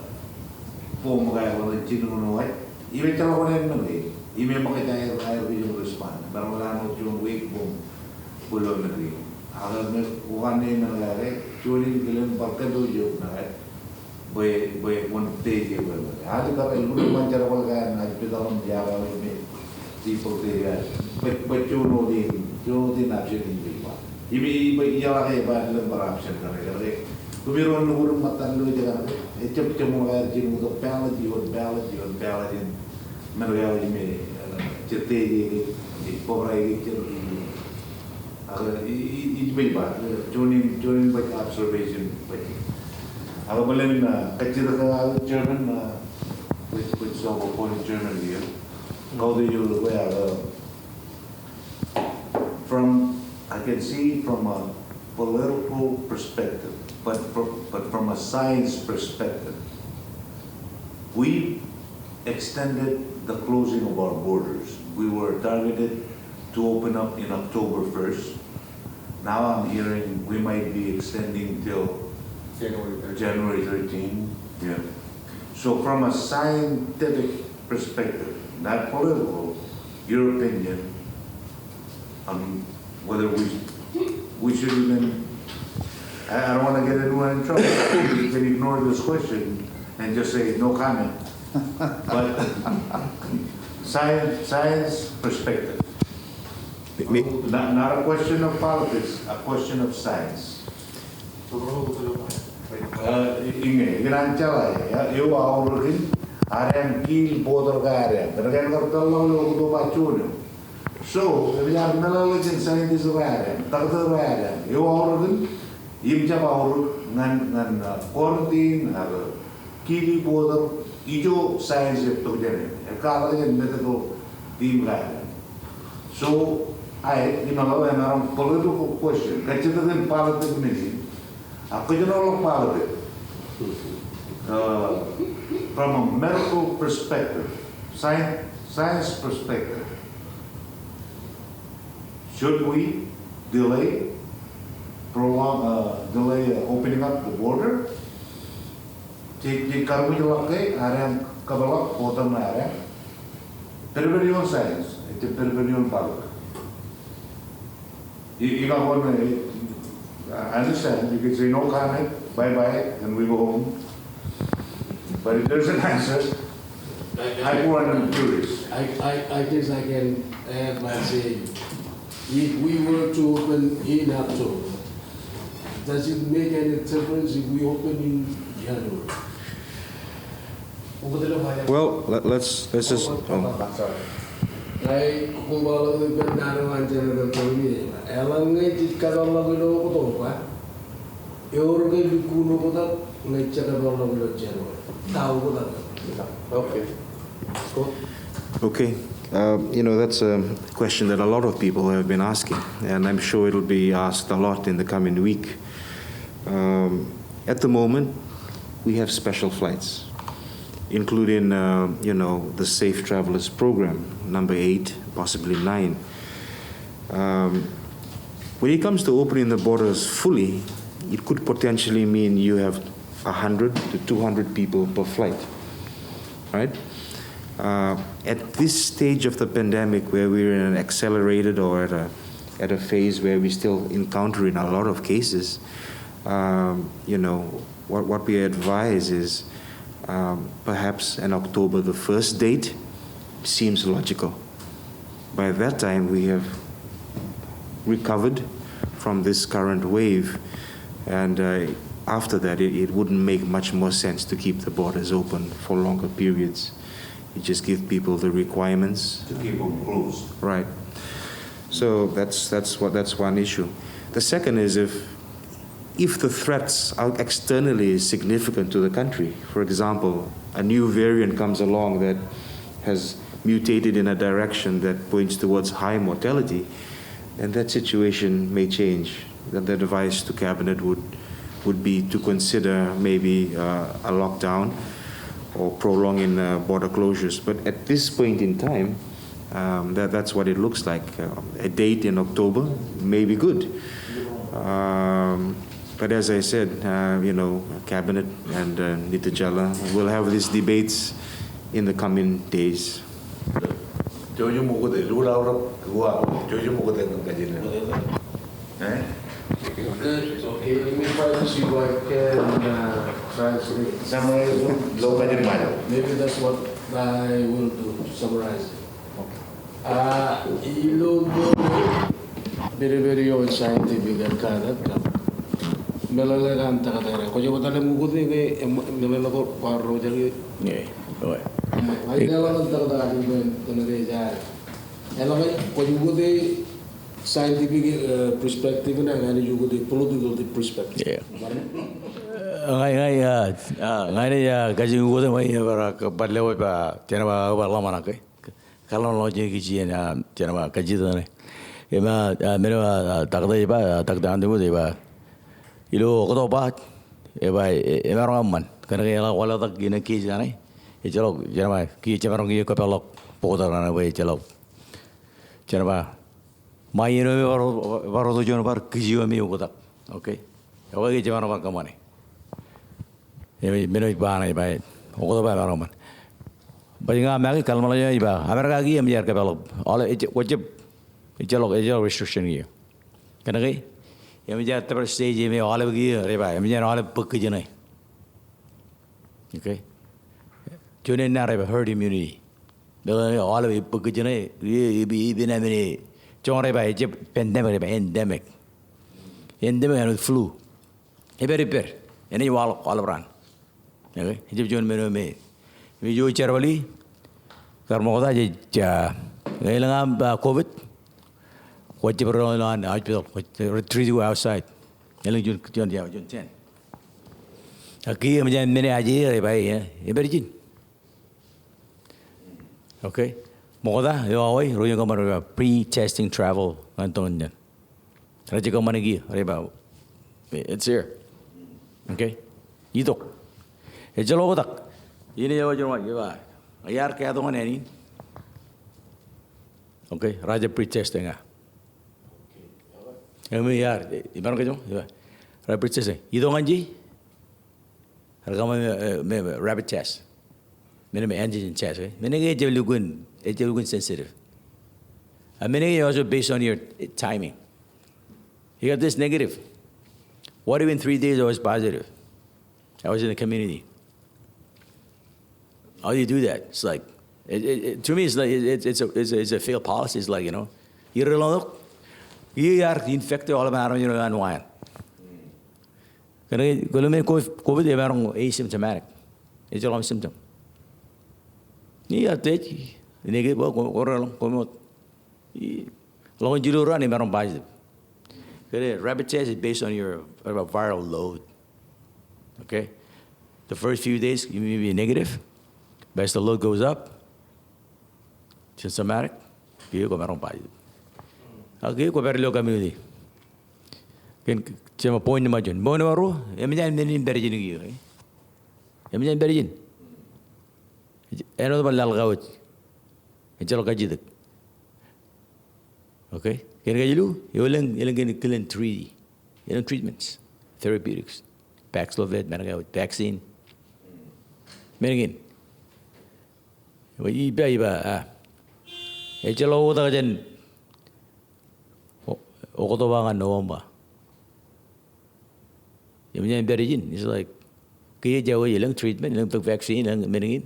form ko ej jilkintok ṇe. Im ejjeḷọk wōṇāān men ke, im eṃōkaj aer, aer kijoñ respond. Maroñ leḷọk juon week bwe kwōlo men ke. Ak ñe kwō kanne men ke, juon in kilen bar kōtōjok ṇe. Bwe, bwe kwōn tōjok bwe men ke. Ak ikar ilo ṃōn jerbal ko an, ak piteḷọk im jabdewōt im people tōjok. Bwe, bwe juon wōt in, juon wōt in option in bwe ba. Im, im, bwe ijeḷā ke ba lōñ bar option kaṇe, kaṇe. Kōmij ro nukū ro ṃōttan ilo jet kaṇe. Ejjab jeṃḷọk aer jilkintok ballot ioon ballot ioon ballot in. Men ke eo im, eh, jet tōjok, ej bōbrae jet. Ak, i, i, ij baj ba, eh, juon in, juon in baj observation baj. Ak bōlen, eh, kajjitōk ke, eh, chairman, eh, baj, baj sobo point chairman eo. Kautiej eo ke, eh, from, I can see from a political perspective, but from, but from a science perspective, we extended the closing of our borders. We were targeted to open up in October first. Now I'm hearing we might be extending till January thirteen. January thirteen. Yeah. So from a scientific perspective, not political, your opinion on whether we, we should even, I, I don't wanna get anyone in trouble. You can ignore this question and just say, "No comment." But science, science perspective. Mi-, mi- Not, not a question of politics, a question of science. Uh, iññā, ikōṇaan jeḷā, eo aorōkin, adeañ kiil border ko adeañ. Kōn ke en kar peḷḷọk ilo Oktoba juon eo. So, ear meḷeḷe jān scientist ro adeañ, taktō ro adeañ. Eo aorōkin, im jab aorōk ñan, ñan, uh, quarantine, ak kiil border, ijo science ej itok jāne. Ekkatak jān medical team ko adeañ. So, I, you know, emaroñ political question. Kajjitōk in politics men in, ak kōjenoḷọk politics. Uh, from a medical perspective, science, science perspective, should we delay, prolong, uh, delay, uh, opening up the border? Jej, jej karmujḷọk ke adeañ kōpeḷḷọk border ṇe adeañ. Pedped ioon science, ejjab pedped ioon politics. I, ikakwan, uh, I understand, you can say no comment, bye bye, and we go home. But if there's an answer, I, I, I, I'm curious. I, I, I guess I can add by saying, if we were to open in October, does it make any difference if we open in January? Well, let, let's, let's just, oh. Sorry. Ña ij kobaḷọk ippān naan eo an Senator Tony. Eḷaññe jej kōpeḷḷọk ilo Oktoba, eor ke lukkuun oktak ñe jej kōpeḷḷọk ilo January? Ta oktak? Okay. Scott? Okay. Uh, you know, that's a question that a lot of people have been asking, and I'm sure it'll be asked a lot in the coming week. Um, at the moment, we have special flights, including, uh, you know, the Safe Travelers Program, number eight, possibly nine. Um, when it comes to opening the borders fully, it could potentially mean you have a hundred to two hundred people per flight, right? Uh, at this stage of the pandemic, where we're in an accelerated or at a, at a phase where we're still encountering a lot of cases, um, you know, what, what we advise is, um, perhaps an October the first date seems logical. By that time, we have recovered from this current wave, and, uh, after that, it, it wouldn't make much more sense to keep the borders open for longer periods. You just give people the requirements. To keep them closed. Right. So that's, that's what, that's one issue. The second is if, if the threats out externally is significant to the country, for example, a new variant comes along that has mutated in a direction that points towards high mortality, then that situation may change. That the advice to cabinet would would be to consider maybe uh, a lockdown or prolonging uh, border closures. But at this point in time, um, that, that's what it looks like. Uh, a date in October may be good. Um, but as I said, uh, you know, cabinet and uh, Nitejala will have these debates in the coming days. Jouj im ukōte, lukkuun aorōk, uwaak, jouj im ukōte ñan kajin. Eh? Okay, let me try to see if I can uh, translate. Summarize lo kajin Ṃajeḷ. Maybe that's what I will do, summarize it. Ah, ilo ṃool men eo in scientific and katak kab meḷeḷe eo an taktō ṇe. Kwōj ba etal im ukōte ke meḷeḷe ko kwaar ro jān ke. Ij leḷọk an taktō eo an kōn ke ej ad. Eḷaññe kwōj ukōte scientific eh, perspective ṇe, ña ij ukōte political perspective. Ña, ña, ah, ña ij, ah, kajjioñ ukōte ṃae ij bar, ah, bar lewōj ba, jenaaj ba, ah, bar ḷōmṇak ke. Kaḷoon ḷọk jān kij iien, ah, jenaaj ba kajjitōk ṇe. Im, ah, men eo, ah, taktō ej ba, ah, taktō Antiwit ej ba, ilo October, ej ba, e, emaroñ eṃṃan. Kōnke eḷak wanlaḷtak in case eṇ. Ejjeḷọk, jenaaj ba, kiiō jemaroñ kiiō kōpeḷḷọk border eṇ bwe ejjeḷọk. Jenaaj ba, ṃae iien eo me bar, bar wōt juon bar, kij eo me oktak. Okay? Ekwe kiiō jemaroñ bar kōṃṃane. Im men eo ej ba ṇe ej ba, October emaroñ eṃṃan. Bwe ña make kōḷmānḷọkjeṇ ej ba, Amerika kiiō eṃōj aer kōpeḷḷọk. Aolep, ej, kwōjab, ejjeḷọk, ejjeḷọk restriction kiiō. Kōnke, eṃōj aer tōpar stage eo me aolep kiiō, rej ba, eṃōj aer aolep bōk kijenō. Okay? Juon eṇ ṇe rej ba herd immunity. Meḷeḷe aolep ej bōk kijenō, ej, ej, ej, ej, ej, joñan rej ba, ejjab pandemic, rej ba endemic. Endemic āinwōt flu. Ej pād ippād. Enaaj waḷọk aolep raan. Okay? Ejjab juon men eo me. Im ijo jerbal in, kar ṃokta jej, ah, ñe elōñ aṃ, ah, COVID, kwōj jab ro ilo an hospital, kwōj ro treat you outside. Elōñ juon, juon, juon tent. Ak kiiō eṃōj an men eo aje, rej ba, eh, ej pād ijin. Okay. Ṃokta, eo aō, ro eo kōṃṃan, ro eo pre-testing travel ñan toon in. Rej kōṃṃane kiiō, rej ba, it's here. Okay. Itok. Ejjeḷọk oktak. Iien eo ej ba, ej ba, iar katok ñan ānin. Okay. Rej jab pre-testing ña. Im iar, imaroñ kōjro, rej ba, rej pre-testing. Itok ñan je. Rej kōṃṃan me, me, me rapid test. Men eo me antigen test, eh? Men eo ke ejjab lukkuun, ejjab lukkuun sensitive. And men eo ke also based on your timing. You got this negative. What if in three days I was positive? I was in the community. How do you do that? It's like, it, it, it, to me, it's like, it, it's, it's a, it's a, it's a failed policy. It's like, you know, iar ḷōmṇak, iar infect aolep armej ro an wāween. Kōnke kwōlo men COVID, COVID emaroñ asymptomatic. Ejjeḷọk aṃ symptom. Iar test, negative, kwō, kwō, kwō, kwō, kwō, ḷọk in jilu raan emaroñ positive. Kōnke rapid test is based on your, uh, viral load. Okay? The first few days, you may be negative, but as the load goes up, symptomatic, kiiō kwō maroñ positive. Ak kiiō kwō pād ilo community. Kōn, jeṃa point number juon. Point number ruo, eṃōj an men in pād ijin kiiō, eh? Eṃōj an pād ijin. Āinwōt bar laḷ kawōj. Ejjeḷọk kajjitōk. Okay? Kōn kajilu, eo elōñ, elōñ kōn kilen treaty. Elōñ treatments, therapeutics. Paxlovid, men eo, vaccine. Men kein. Ij ba, ij ba, ah. Ejjeḷọk oktak jān O-, October ñan November. Eṃōj an pād ijin, it's like, kiiō jab wōj, elōñ treatment, elōñ vaccine, elōñ men kein.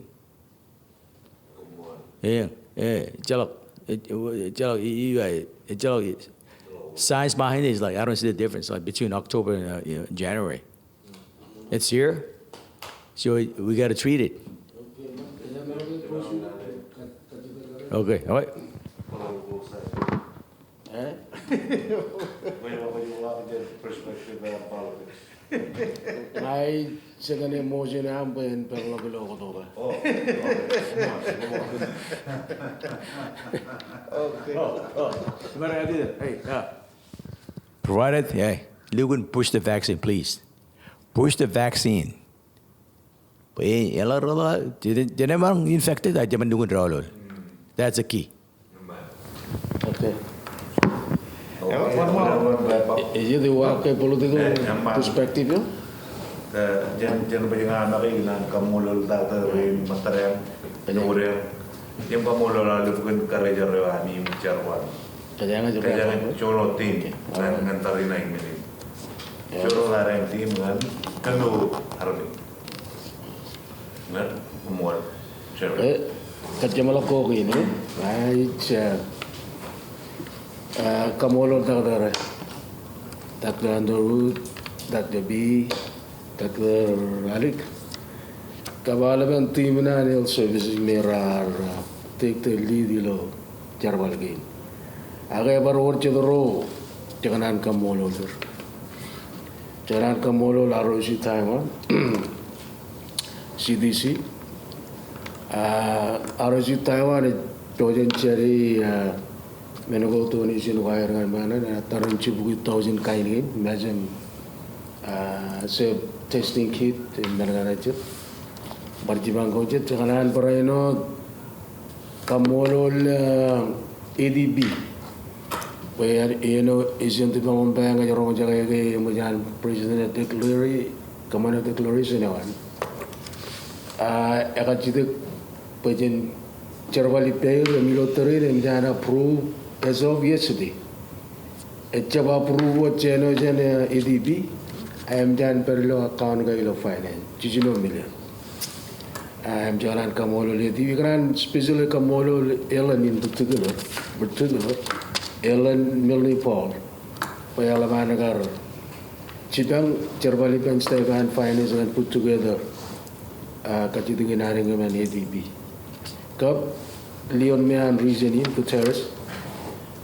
Eh, eh, ejjeḷọk, eh, ejjeḷọk, i, i, i, ejjeḷọk, i, science behind it is like, I don't see the difference, like, between October and, uh, you know, January. It's here, so we gotta treat it. Okay, all right. Ej? Ij jekdọọn e motion aṃ bwe en peḷḷọk ilo October. Oh, okay. Oh, oh. Hey, yeah. Provided, hey, lukkuun booster vaccine, please. Booster vaccine. Bwe eḷaññe, jen, jen ṃōk infected, ak jemaroñ lukkuun doḷoḷ. That's a key. Okay. Ej, ej, ej, ej, political perspective eo? Jen, jen bajjek aō ṇa ke ikōṇaan kaṃṃoolol Doctor Ray Matarang, Nurang. Im kaṃṃoolol aolep kōn karijeraṃ eo ami im jerbal. Kōjeañ, kōjeañ, juon wōt im. Ñan, ñan tariṇae in. Juon wōt areañ team ñan kōnono armej. Ñan, kaṃṃoolol. Sure. Eh, kōjeañ ḷọk ko kein, eh? Right, eh, eh, kaṃṃoolol Doctor, eh, Doctor Underwood, Doctor B, Doctor Alik, kab aolepen team ṇe an Health Services me raar, uh, take the lead ilo jerbal kein. Ak ebar wōr jet ro jekōṇaan kaṃṃoolol er. Jekōṇaan kaṃṃoolol R O C Taiwan, C D C. Uh, R O C Taiwan ej pojak in jade, uh, men ko donation ko aer ñan ṃaan in, uh, tarrin jibukwi thousand kain kein, mejān ah, se testing kit, eh, men kaṇe jet. Bar jipañ ko jet, jekōṇaan barāinwōt kaṃṃoolol, ah, A D B. Bwe āinwōt Asian Development Bank ej roñjake ke eṃōj an President ej declare, kōṃṃane declaration eo an. Ah, ekajjitōk bwe jen jerbal ippāer im ilo tōre in eṃōj an approve as of yesterday. Ejjab approve wōt jān eo jān, eh, A D B, eṃōj an pād ilo account ko ilo finance, jiljino million. Ah, im jekōṇaan kaṃṃoolol A D B, ikōṇaan specially kaṃṃoolol Ellen in particular, particular, Ellen Milne Paul, bwe eḷap an kar jipañ jerbal ippān staff eo an finance ñan put together, ah, kajjitōk in adeañ kōm an A D B. Kab lio me an region in Gutierrez,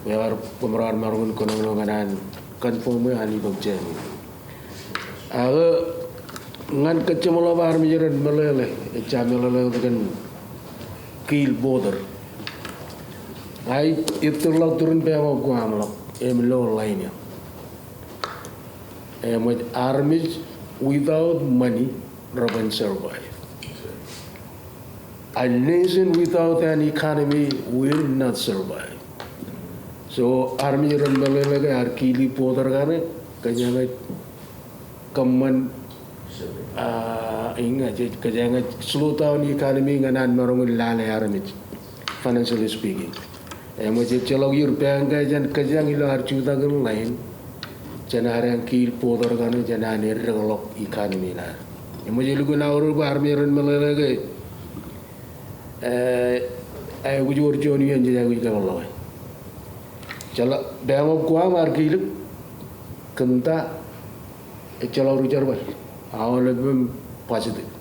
bwe ear, bwe raar maroñ in kōnono ñan an confirm eo an itok jān in. Ak ñan kōjjeṃḷọk armej ren meḷeḷe, ejja meḷeḷe kōn kiil border. Ak ij tōrḷọk turin Bank of Guam ḷọk, im lo line eo. Eṃōj armej without money reban survive. A nation without an economy will not survive. So, armej ren meḷeḷe ke ear kiili border kaṇe, kōjeañ ej kōṃṃan, ah, eñin, ej, kōjeañ ej slow down economy ñan an maroñ in lale armej, financially speaking. Eṃōj ejjeḷọk ier bank ke jān kōjeañ ilo ad jutak in line, jān adeañ kiil border kaṇe, jān an eddekḷọk economy ṇe ad. Eṃōj elukkuun aorōk bwe armej ren meḷeḷe ke, eh, aikuj wōr juon iien jej aikuj kōpeḷḷọk e. Jeḷā, Bank of Guam ear kilōk, kōn ta, ejjeḷọk ri jerbal, aolep im positive.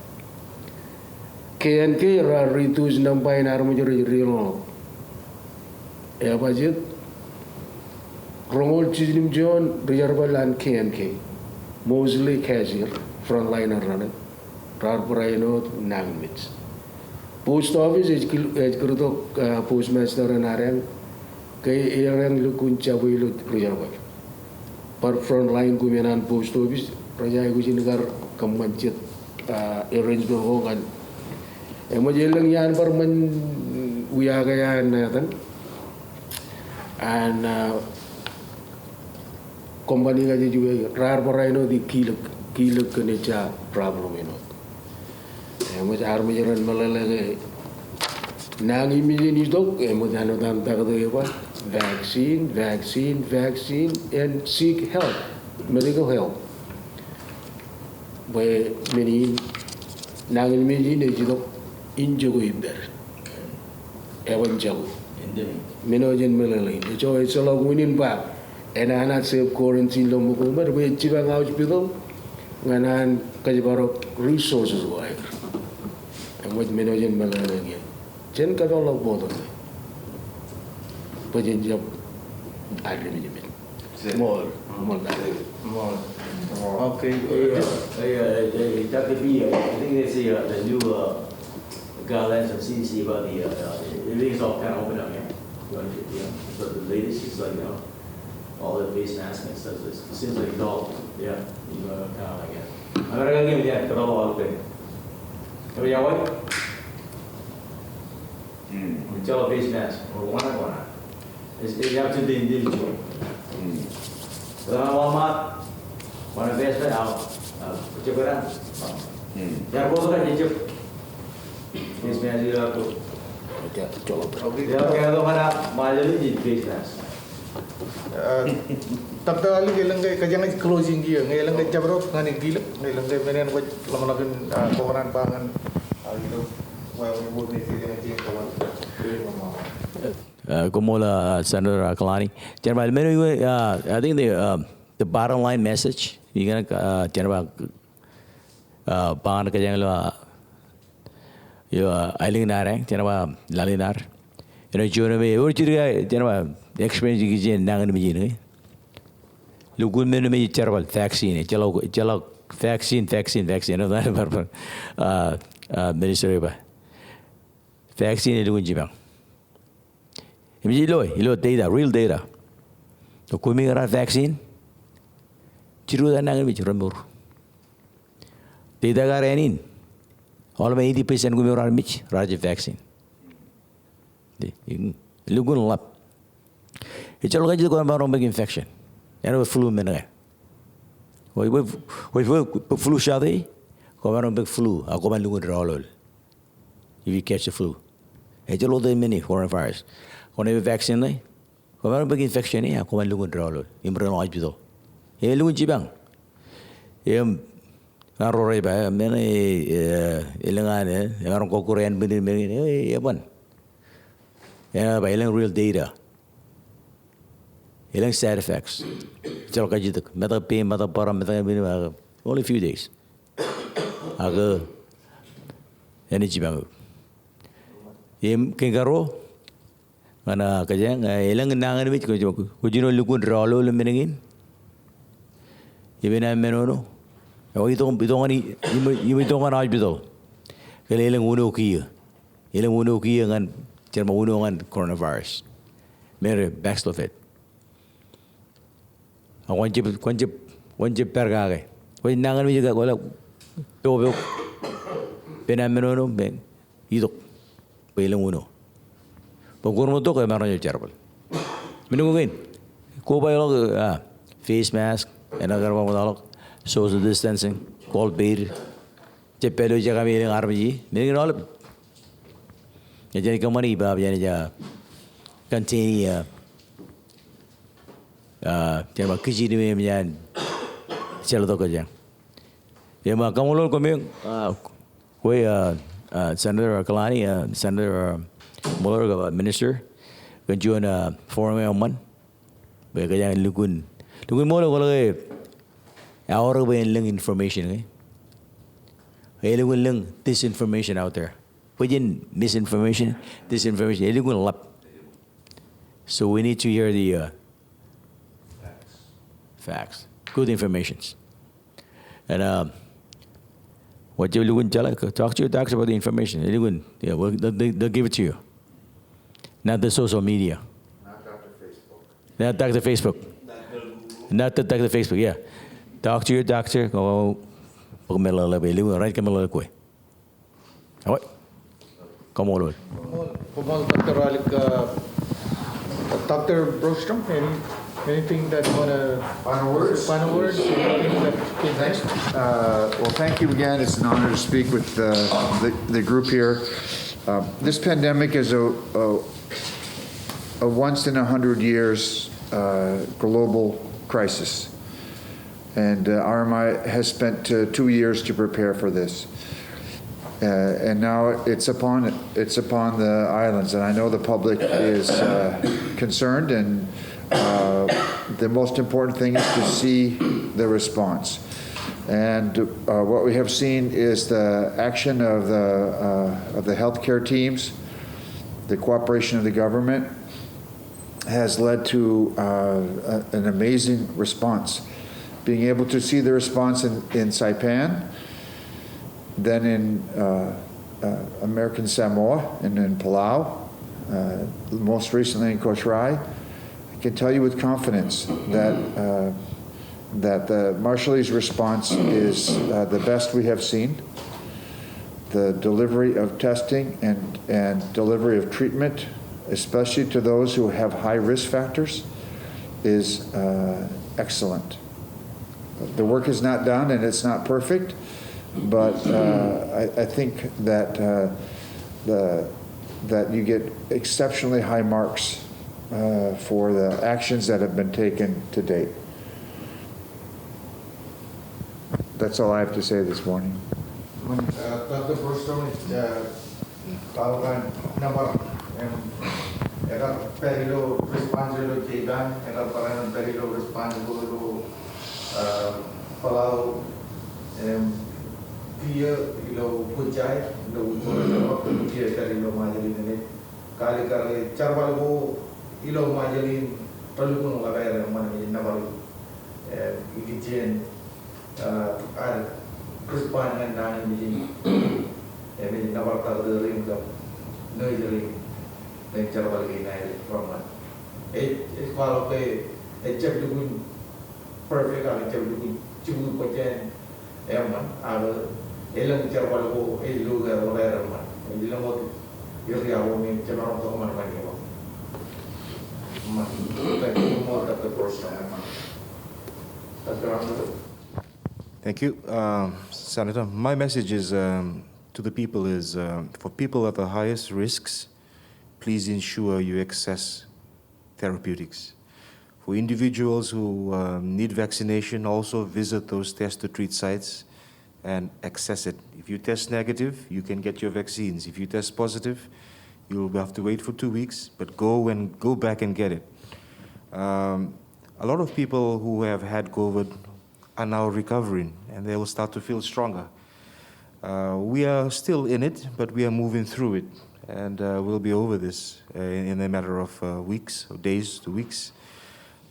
K N K raar reduce nōṃba in armej rej deḷọñḷọk. Ebajet roñoul jiljino juon ri jerbal an K N K, mostly cashier, frontliner raṇe, raar barāinwōt nañinmej. Post office ej kil-, ej kūrtok, ah, postmaster in adeañ, ke edeañ lukkuun jab ilo ri jerbal. Bar frontline ko men an post office, rej aikuj in kar kōṃṃan jet, ah, arrangement ko ñan. Eṃōj elōñ iaan bar ṃōn wiaak eo an etan. An, ah, company ko jej wōj, raar barāinwōt kilōk, kilōk kōn ejja problem in wōt. Eṃōj armej ren meḷeḷe ke nañinmej in itok, eṃōj āinwōt an taktō eo ej ba, vaccine, vaccine, vaccine, and seek help, medical help. Bwe men in nañinmej in ej itok in jako ippād. Eban jako. Men eo jen meḷeḷe in. Ejjeḷọk unin ba, enaaj self quarantine ilo ṃōko ṃōd, bwe ej jipañ hospital, ñan an kōjparok resources ko aer. Eṃōj men eo jen meḷeḷe in. Jen kōpeḷḷọk border ṇe. Bwe jen jab address e. Ṃool, ṃool. Ṃool. Okay. Hey, uh, hey, uh, hey, hey, Doctor B, uh, I think they say, uh, the new, uh, guidelines from C D C about the, uh, uh, everything's all kind of open up, yeah? You know, yeah. So the latest is like, you know, All the face masks and stuff, it seems like it's all, yeah, you know, kind of like, yeah. America ke, yeah, put all the thing. Every hour? It's all face mask, or one on one. It's, it's up to the individual. Kōn Walmart, one face mask, out, out, check it out. They're both like, check. Face mask, you have to. Okay, okay, okay, okay, okay, face mask. Aa, Doctor Alik, elōñ ke kōjeañ closing kiiō, ñe elōñ ke jabdewōt ñan kilōk, ñe elōñ ke men eo kwōj ḷōmṇak in, aa, kōṇaan ba ñan, aa, ilo, well, we would make it in a team for one. Aa, koṃṃool, aa, Senator, aa, Kalani. Jen ba, men eo, aa, I think the, um, the bottom line message, ikōṇaan, aa, jen ba, aa, ba ñan kōjeañ ilo, aa, ilo, aa, aelōñ in ad, jen ba laḷ in ad. Āinwōt juon eo me, ewōr jidik, jen ba, experience ikijjien nañinmej in, eh? Lukkuun men eo me ej jerbal, vaccine, ejjeḷọk, ejjeḷọk vaccine, vaccine, vaccine. Āinwōt an bar, bar, aa, aa, minister eo ej ba. Vaccine elukkuun jipañ. Im ej ilo, ilo data, real data. Kumi raar vaccine, jidik wōt an nañinmej remour. Data ko ad āne in, aolep eighty percent kumi raar mej, raar jab vaccine. Elukkuun ḷap. Ejjeḷọk kajjitōk kwōmaroñ bōk infection. Āinwōt flu men ko. Kwōj, kwōj, kwōj, kwōj flu shot e, kwōmaroñ bōk flu, ak kwōban lukkuun dọọlọl. If you catch the flu. Ejjeḷọk wōt men in coronavirus. Kwōn ej bōk vaccine ṇe, kwōmaroñ bōk infection e, ak kwōban lukkuun dọọlọl. Im ren hospital. Im elukkuun jipañ. Im ñan ro rej ba, men e, e, elōñ an, e, emaroñ kokkure ānbwinnin men in, e, eban. Eñin ba elōñ real data. Elōñ side effects. Ejjeḷọk kajjitōk. Metak pein, metak bōran, metak ānbwinnin, ak only few days. Ak enaaj jipañ eok. Im kein karuo, ñan, aa, kōjeañ, aa, elōñ nañinmej, kwōj, kwōj jino lukkuun dọọlọl men kein. Im enaaj menono. Eo itok, itok ñan, im, im itok ñan hospital. Ke elōñ uno kiiō. Elōñ uno kiiō ñan, jen ba uno ñan coronavirus. Men eo Paxlovid. Ak kwōn jab, kwōn jab, kwōn jab pād kake. Kwōj nañinmej kake, kwōle, pokapok. Bwe enaaj menono, bwe itok. Bwe elōñ uno. Bwe kwōn ṃōttok, emaroñ jab jerbal. Men ko kein. Koba ḷọk, ah, face mask, enaaj kar ba ṃōttok ḷọk, social distancing, kol peiid. Jab pād ilo jekami elōñ armej, men kein aolep. Ej jān kōṃṃani ippa, jen ja contain, ah, ah, jen ba kijerbal im jān jeḷā tok kōjeañ. Im, ah, kaṃṃoolol koṃeañ, ah, kwe, ah, ah, Senator Kalani, ah, Senator, ah, Muller, ah, Minister, kōn juon, ah, forum eo eṃṃan. Bwe kōjeañ lukkuun, lukkuun ṃool kwōle ke, aorōk bwe en lōñ information, eh? Elukkuun lōñ disinformation out there. Bwe jen misinformation, disinformation, elukkuun ḷap. So we need to hear the, uh, facts, good informations. And, um, what you lukkuun jeḷā, talk to your doctor about the information. Elukkuun, yeah, well, they, they, they'll give it to you. Not the social media. Not Doctor Facebook. Not Doctor Facebook. Not the Doctor Facebook, yeah. Talk to your doctor. Kwō bōk meḷeḷe bwe elukkuun, right, kōmeḷeḷe kwe. All right. Kaṃṃoolol. Kaṃṃoolol, Doctor Alik, uh, Doctor Brostrom, any, anything that you wanna... Final words? Final words, anything that you can... Thanks. Uh, well, thank you again. It's an honor to speak with, uh, the, the group here. Uh, this pandemic is a, a, a once in a hundred years, uh, global crisis. And, uh, R M I has spent, uh, two years to prepare for this. Uh, and now it's upon, it's upon the islands, and I know the public is, uh, concerned, and, uh, the most important thing is to see the response. And, uh, what we have seen is the action of the, uh, of the healthcare teams, the cooperation of the government, has led to, uh, a, an amazing response. Being able to see the response in, in Saipan, then in, uh, uh, American Samoa and in Palau, uh, most recently in Kosrae, I can tell you with confidence that, uh, that the Marshallese response is, uh, the best we have seen. The delivery of testing and, and delivery of treatment, especially to those who have high risk factors, is, uh, excellent. The work is not done and it's not perfect, but, uh, I, I think that, uh, the, that you get exceptionally high marks, uh, for the actions that have been taken to date. That's all I have to say this morning. Ṃōn, uh, Doctor Brostrøm, uh, Kwaḷọk an nōbar, im, ekar pād ilo response ilo Japan, ekar barāinwōt pād ilo response ko ilo, uh, Palau, im, kiiō ilo Kuwait, ilo Kuwait, kiiō pād ilo Ṃajeḷ in. Kalikkar jerbal ko ilo Ṃajeḷ in relukkuun kab aer eṃṃan, im nōbar, eh, ikijjien, eh, ad respond ñan nañinmej in, eh, im nōbar taktō rein kab nurse rein, ñan jerbal kein aer reṃṃan. Ej, ej kwaḷọk ke ejjab lukkuun perfect, ak ejjab lukkuun jibukwi bōjjāān eṃṃan, ak elōñ jerbal ko ej lo ke ḷap aer eṃṃan. Ej lōñ wōt area ko me jemaroñ to ṃōṇōṇō eo. Eṃṃan. Thank you, Doctor Brostrøm, eṃṃan. Doctor Anderson. Thank you, um, Senator. My message is, um, to the people is, um, for people at the highest risks, please ensure you access therapeutics. For individuals who, um, need vaccination, also visit those test to treat sites and access it. If you test negative, you can get your vaccines. If you test positive, you'll have to wait for two weeks, but go and go back and get it. Um, a lot of people who have had COVID are now recovering, and they will start to feel stronger. Uh, we are still in it, but we are moving through it, and, uh, we'll be over this, uh, in, in a matter of, uh, weeks, or days to weeks.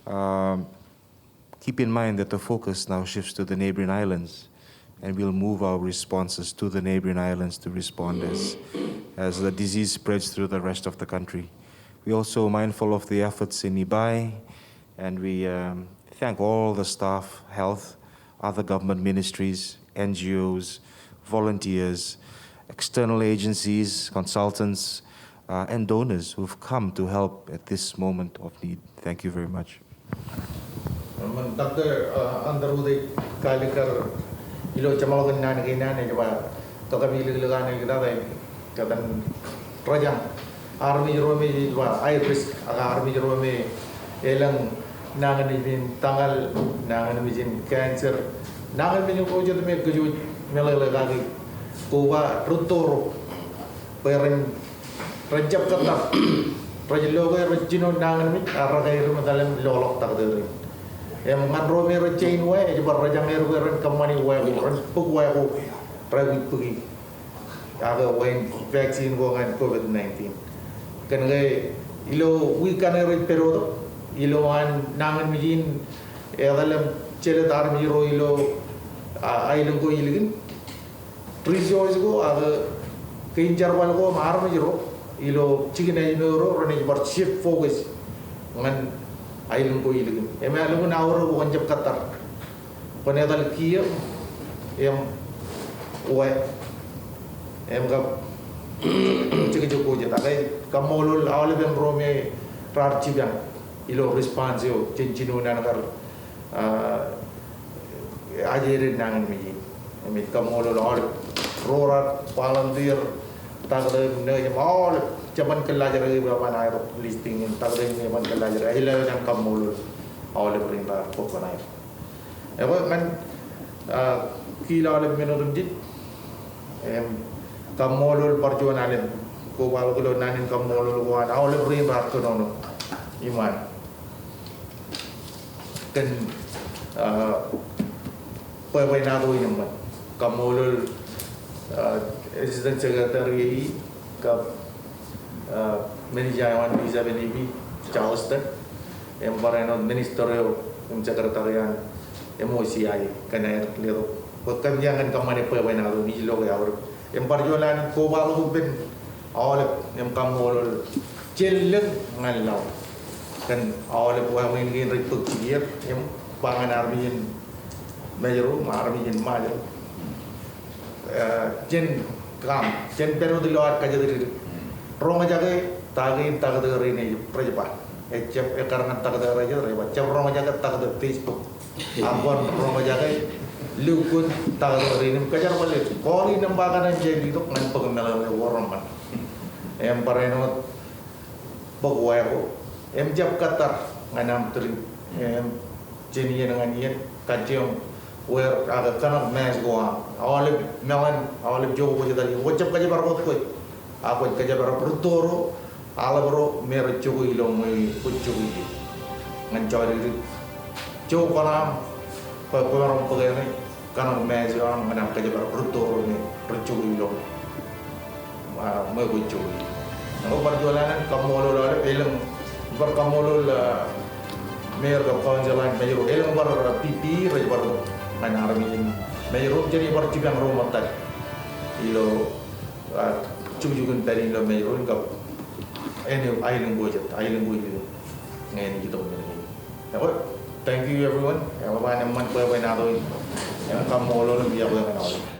Um, keep in mind that the focus now shifts to the neighboring islands, and we'll move our responses to the neighboring islands to respond as, as the disease spreads through the rest of the country. We're also mindful of the efforts in Ebeye, and we, um, thank all the staff, health, other government ministries, N G Os, volunteers, external agencies, consultants, uh, and donors who've come to help at this moment of need. Thank you very much. Eṃṃan, Doctor, uh, Underwood ej kalikkar ilo jeṃḷọkin naan kein an ej ba, kōkāmeḷeḷeik an ej kōtata, kōtata rejañ armej ro me ej ba high risk, ak armej ro me elōñ nañinmej in tōñal, nañinmej in cancer, nañinmej ko jet me kōj wōj meḷeḷe kaki, koba rūtto ro, bwe ren rej jab kōttar. Rej lo ke rej jino nañinmej, ak rekar etal im loḷọk taktō rein. Im ñan ro me rej jañin wā, ej bar rejañ er bwe ren kōṃṃani wā ko, ren bōk wā ko, rej bōki. Ak wāween vaccine ko ñan COVID nineteen. Kōnke ilo wiik kaṇe rej pād wōt, ilo an nañinmej in etal im jelōt armej ro ilo, a, aelōñ ko ilikin. Resource ko ak kein jerbal ko im armej ro ilo jikin ājmour ro renaaj bar shift focus ñan aelōñ ko ilikin. Im eḷap an aorōk kwōn jab kōttar. Kwōn etal kiiō im wā im kab jekjek ko jet. Ak ij kaṃṃoolol aolepen ro me raar jipañ ilo response eo jān jinoin an kar, ah, ajeren nañinmej in. Im ij kaṃṃoolol aolep ro raar volunteer, taktō im nōōj im aolep, jeban kōllaajrak eo ej ba ban aer listing in, taktō im jeban kōllaajrak, ij lewōj an kaṃṃoolol aolep rein raar bōk ban aer. Ekwe ñan, ah, kiil aolep men otemjej im kaṃṃoolol bar juon alen, koba ḷọk ilo naan in kaṃṃoolol ko an aolep rein raar kōnono iṃaan kōn, ah, bwebwenato in eṃṃan. Kaṃṃoolol, ah, Assistant Secretary kab, ah, Manager eo an P seven E P, Charleston, im barāinwōt Minister eo im Secretary an M O C I kōn aer letok. Bwe kōm iaan kōṃṃane bwebwenato in ij lo ke aorōk. Im bar juon alen koba ḷọk ippān aolep im kaṃṃoolol jān lōñ ñan laḷ. Kōn aolep wāween kein rej bōk jikier im ba ñan armej in Mājro, armej in Mājro. Eh, jen kaṃ, jen pād wōt ilo ad kōjatdikdik. Roñjake ta kein taktō rein ej, rej ba. Ejjab ekkar ñan taktō rej, rej ba. Jab roñjake taktō Facebook. Ak kwōn roñjake lukkuun taktō rein im kōjerbale. Call e nōṃba kaṇ ej itok ñan bōk meḷeḷe ko reṃṃan. Im barāinwōt bōk wā ko. Im jab kōttar ñan aṃ tūriñ. Im jān iien ñan iien, kajjioñ wear ak kōṇak mask ko aṃ. Aolep meḷan, aolep jokwe jet alen, kwō jab kōjparok wōt kwe. Ak kwōj kōjparok rūtto ro, aḷap ro me rej jokwe ilo ṃweo kwōj jokwe ie. Ñan jodikdik, jokwe kōṇaan, bwe kwōmaroñ bōk eṇ, kōṇaan mask eo aṃ ñan aṃ kōjparok rūtto ro me rej jokwe ilo, ah, ṃweo kwōj jokwe ie. Ñe bar juon alen, kaṃṃoolol aolep, elōñ bar kaṃṃoolol, ah, mayor kab council eo an Mājro, elōñ bar, ah, P P E rej bar ñan armej in Mājro, jān ej bar jipañ ro ṃōttad ilo, ah, jukjuk in pād in ilo Mājro in kab āne aelōñ ko jet, aelōñ ko jet. Ñe ej itok men kein. Ekwe, thank you everyone. Eḷap an eṃṃan bwebwenato in. Im kaṃṃoolol im iọkwe ñan aolep.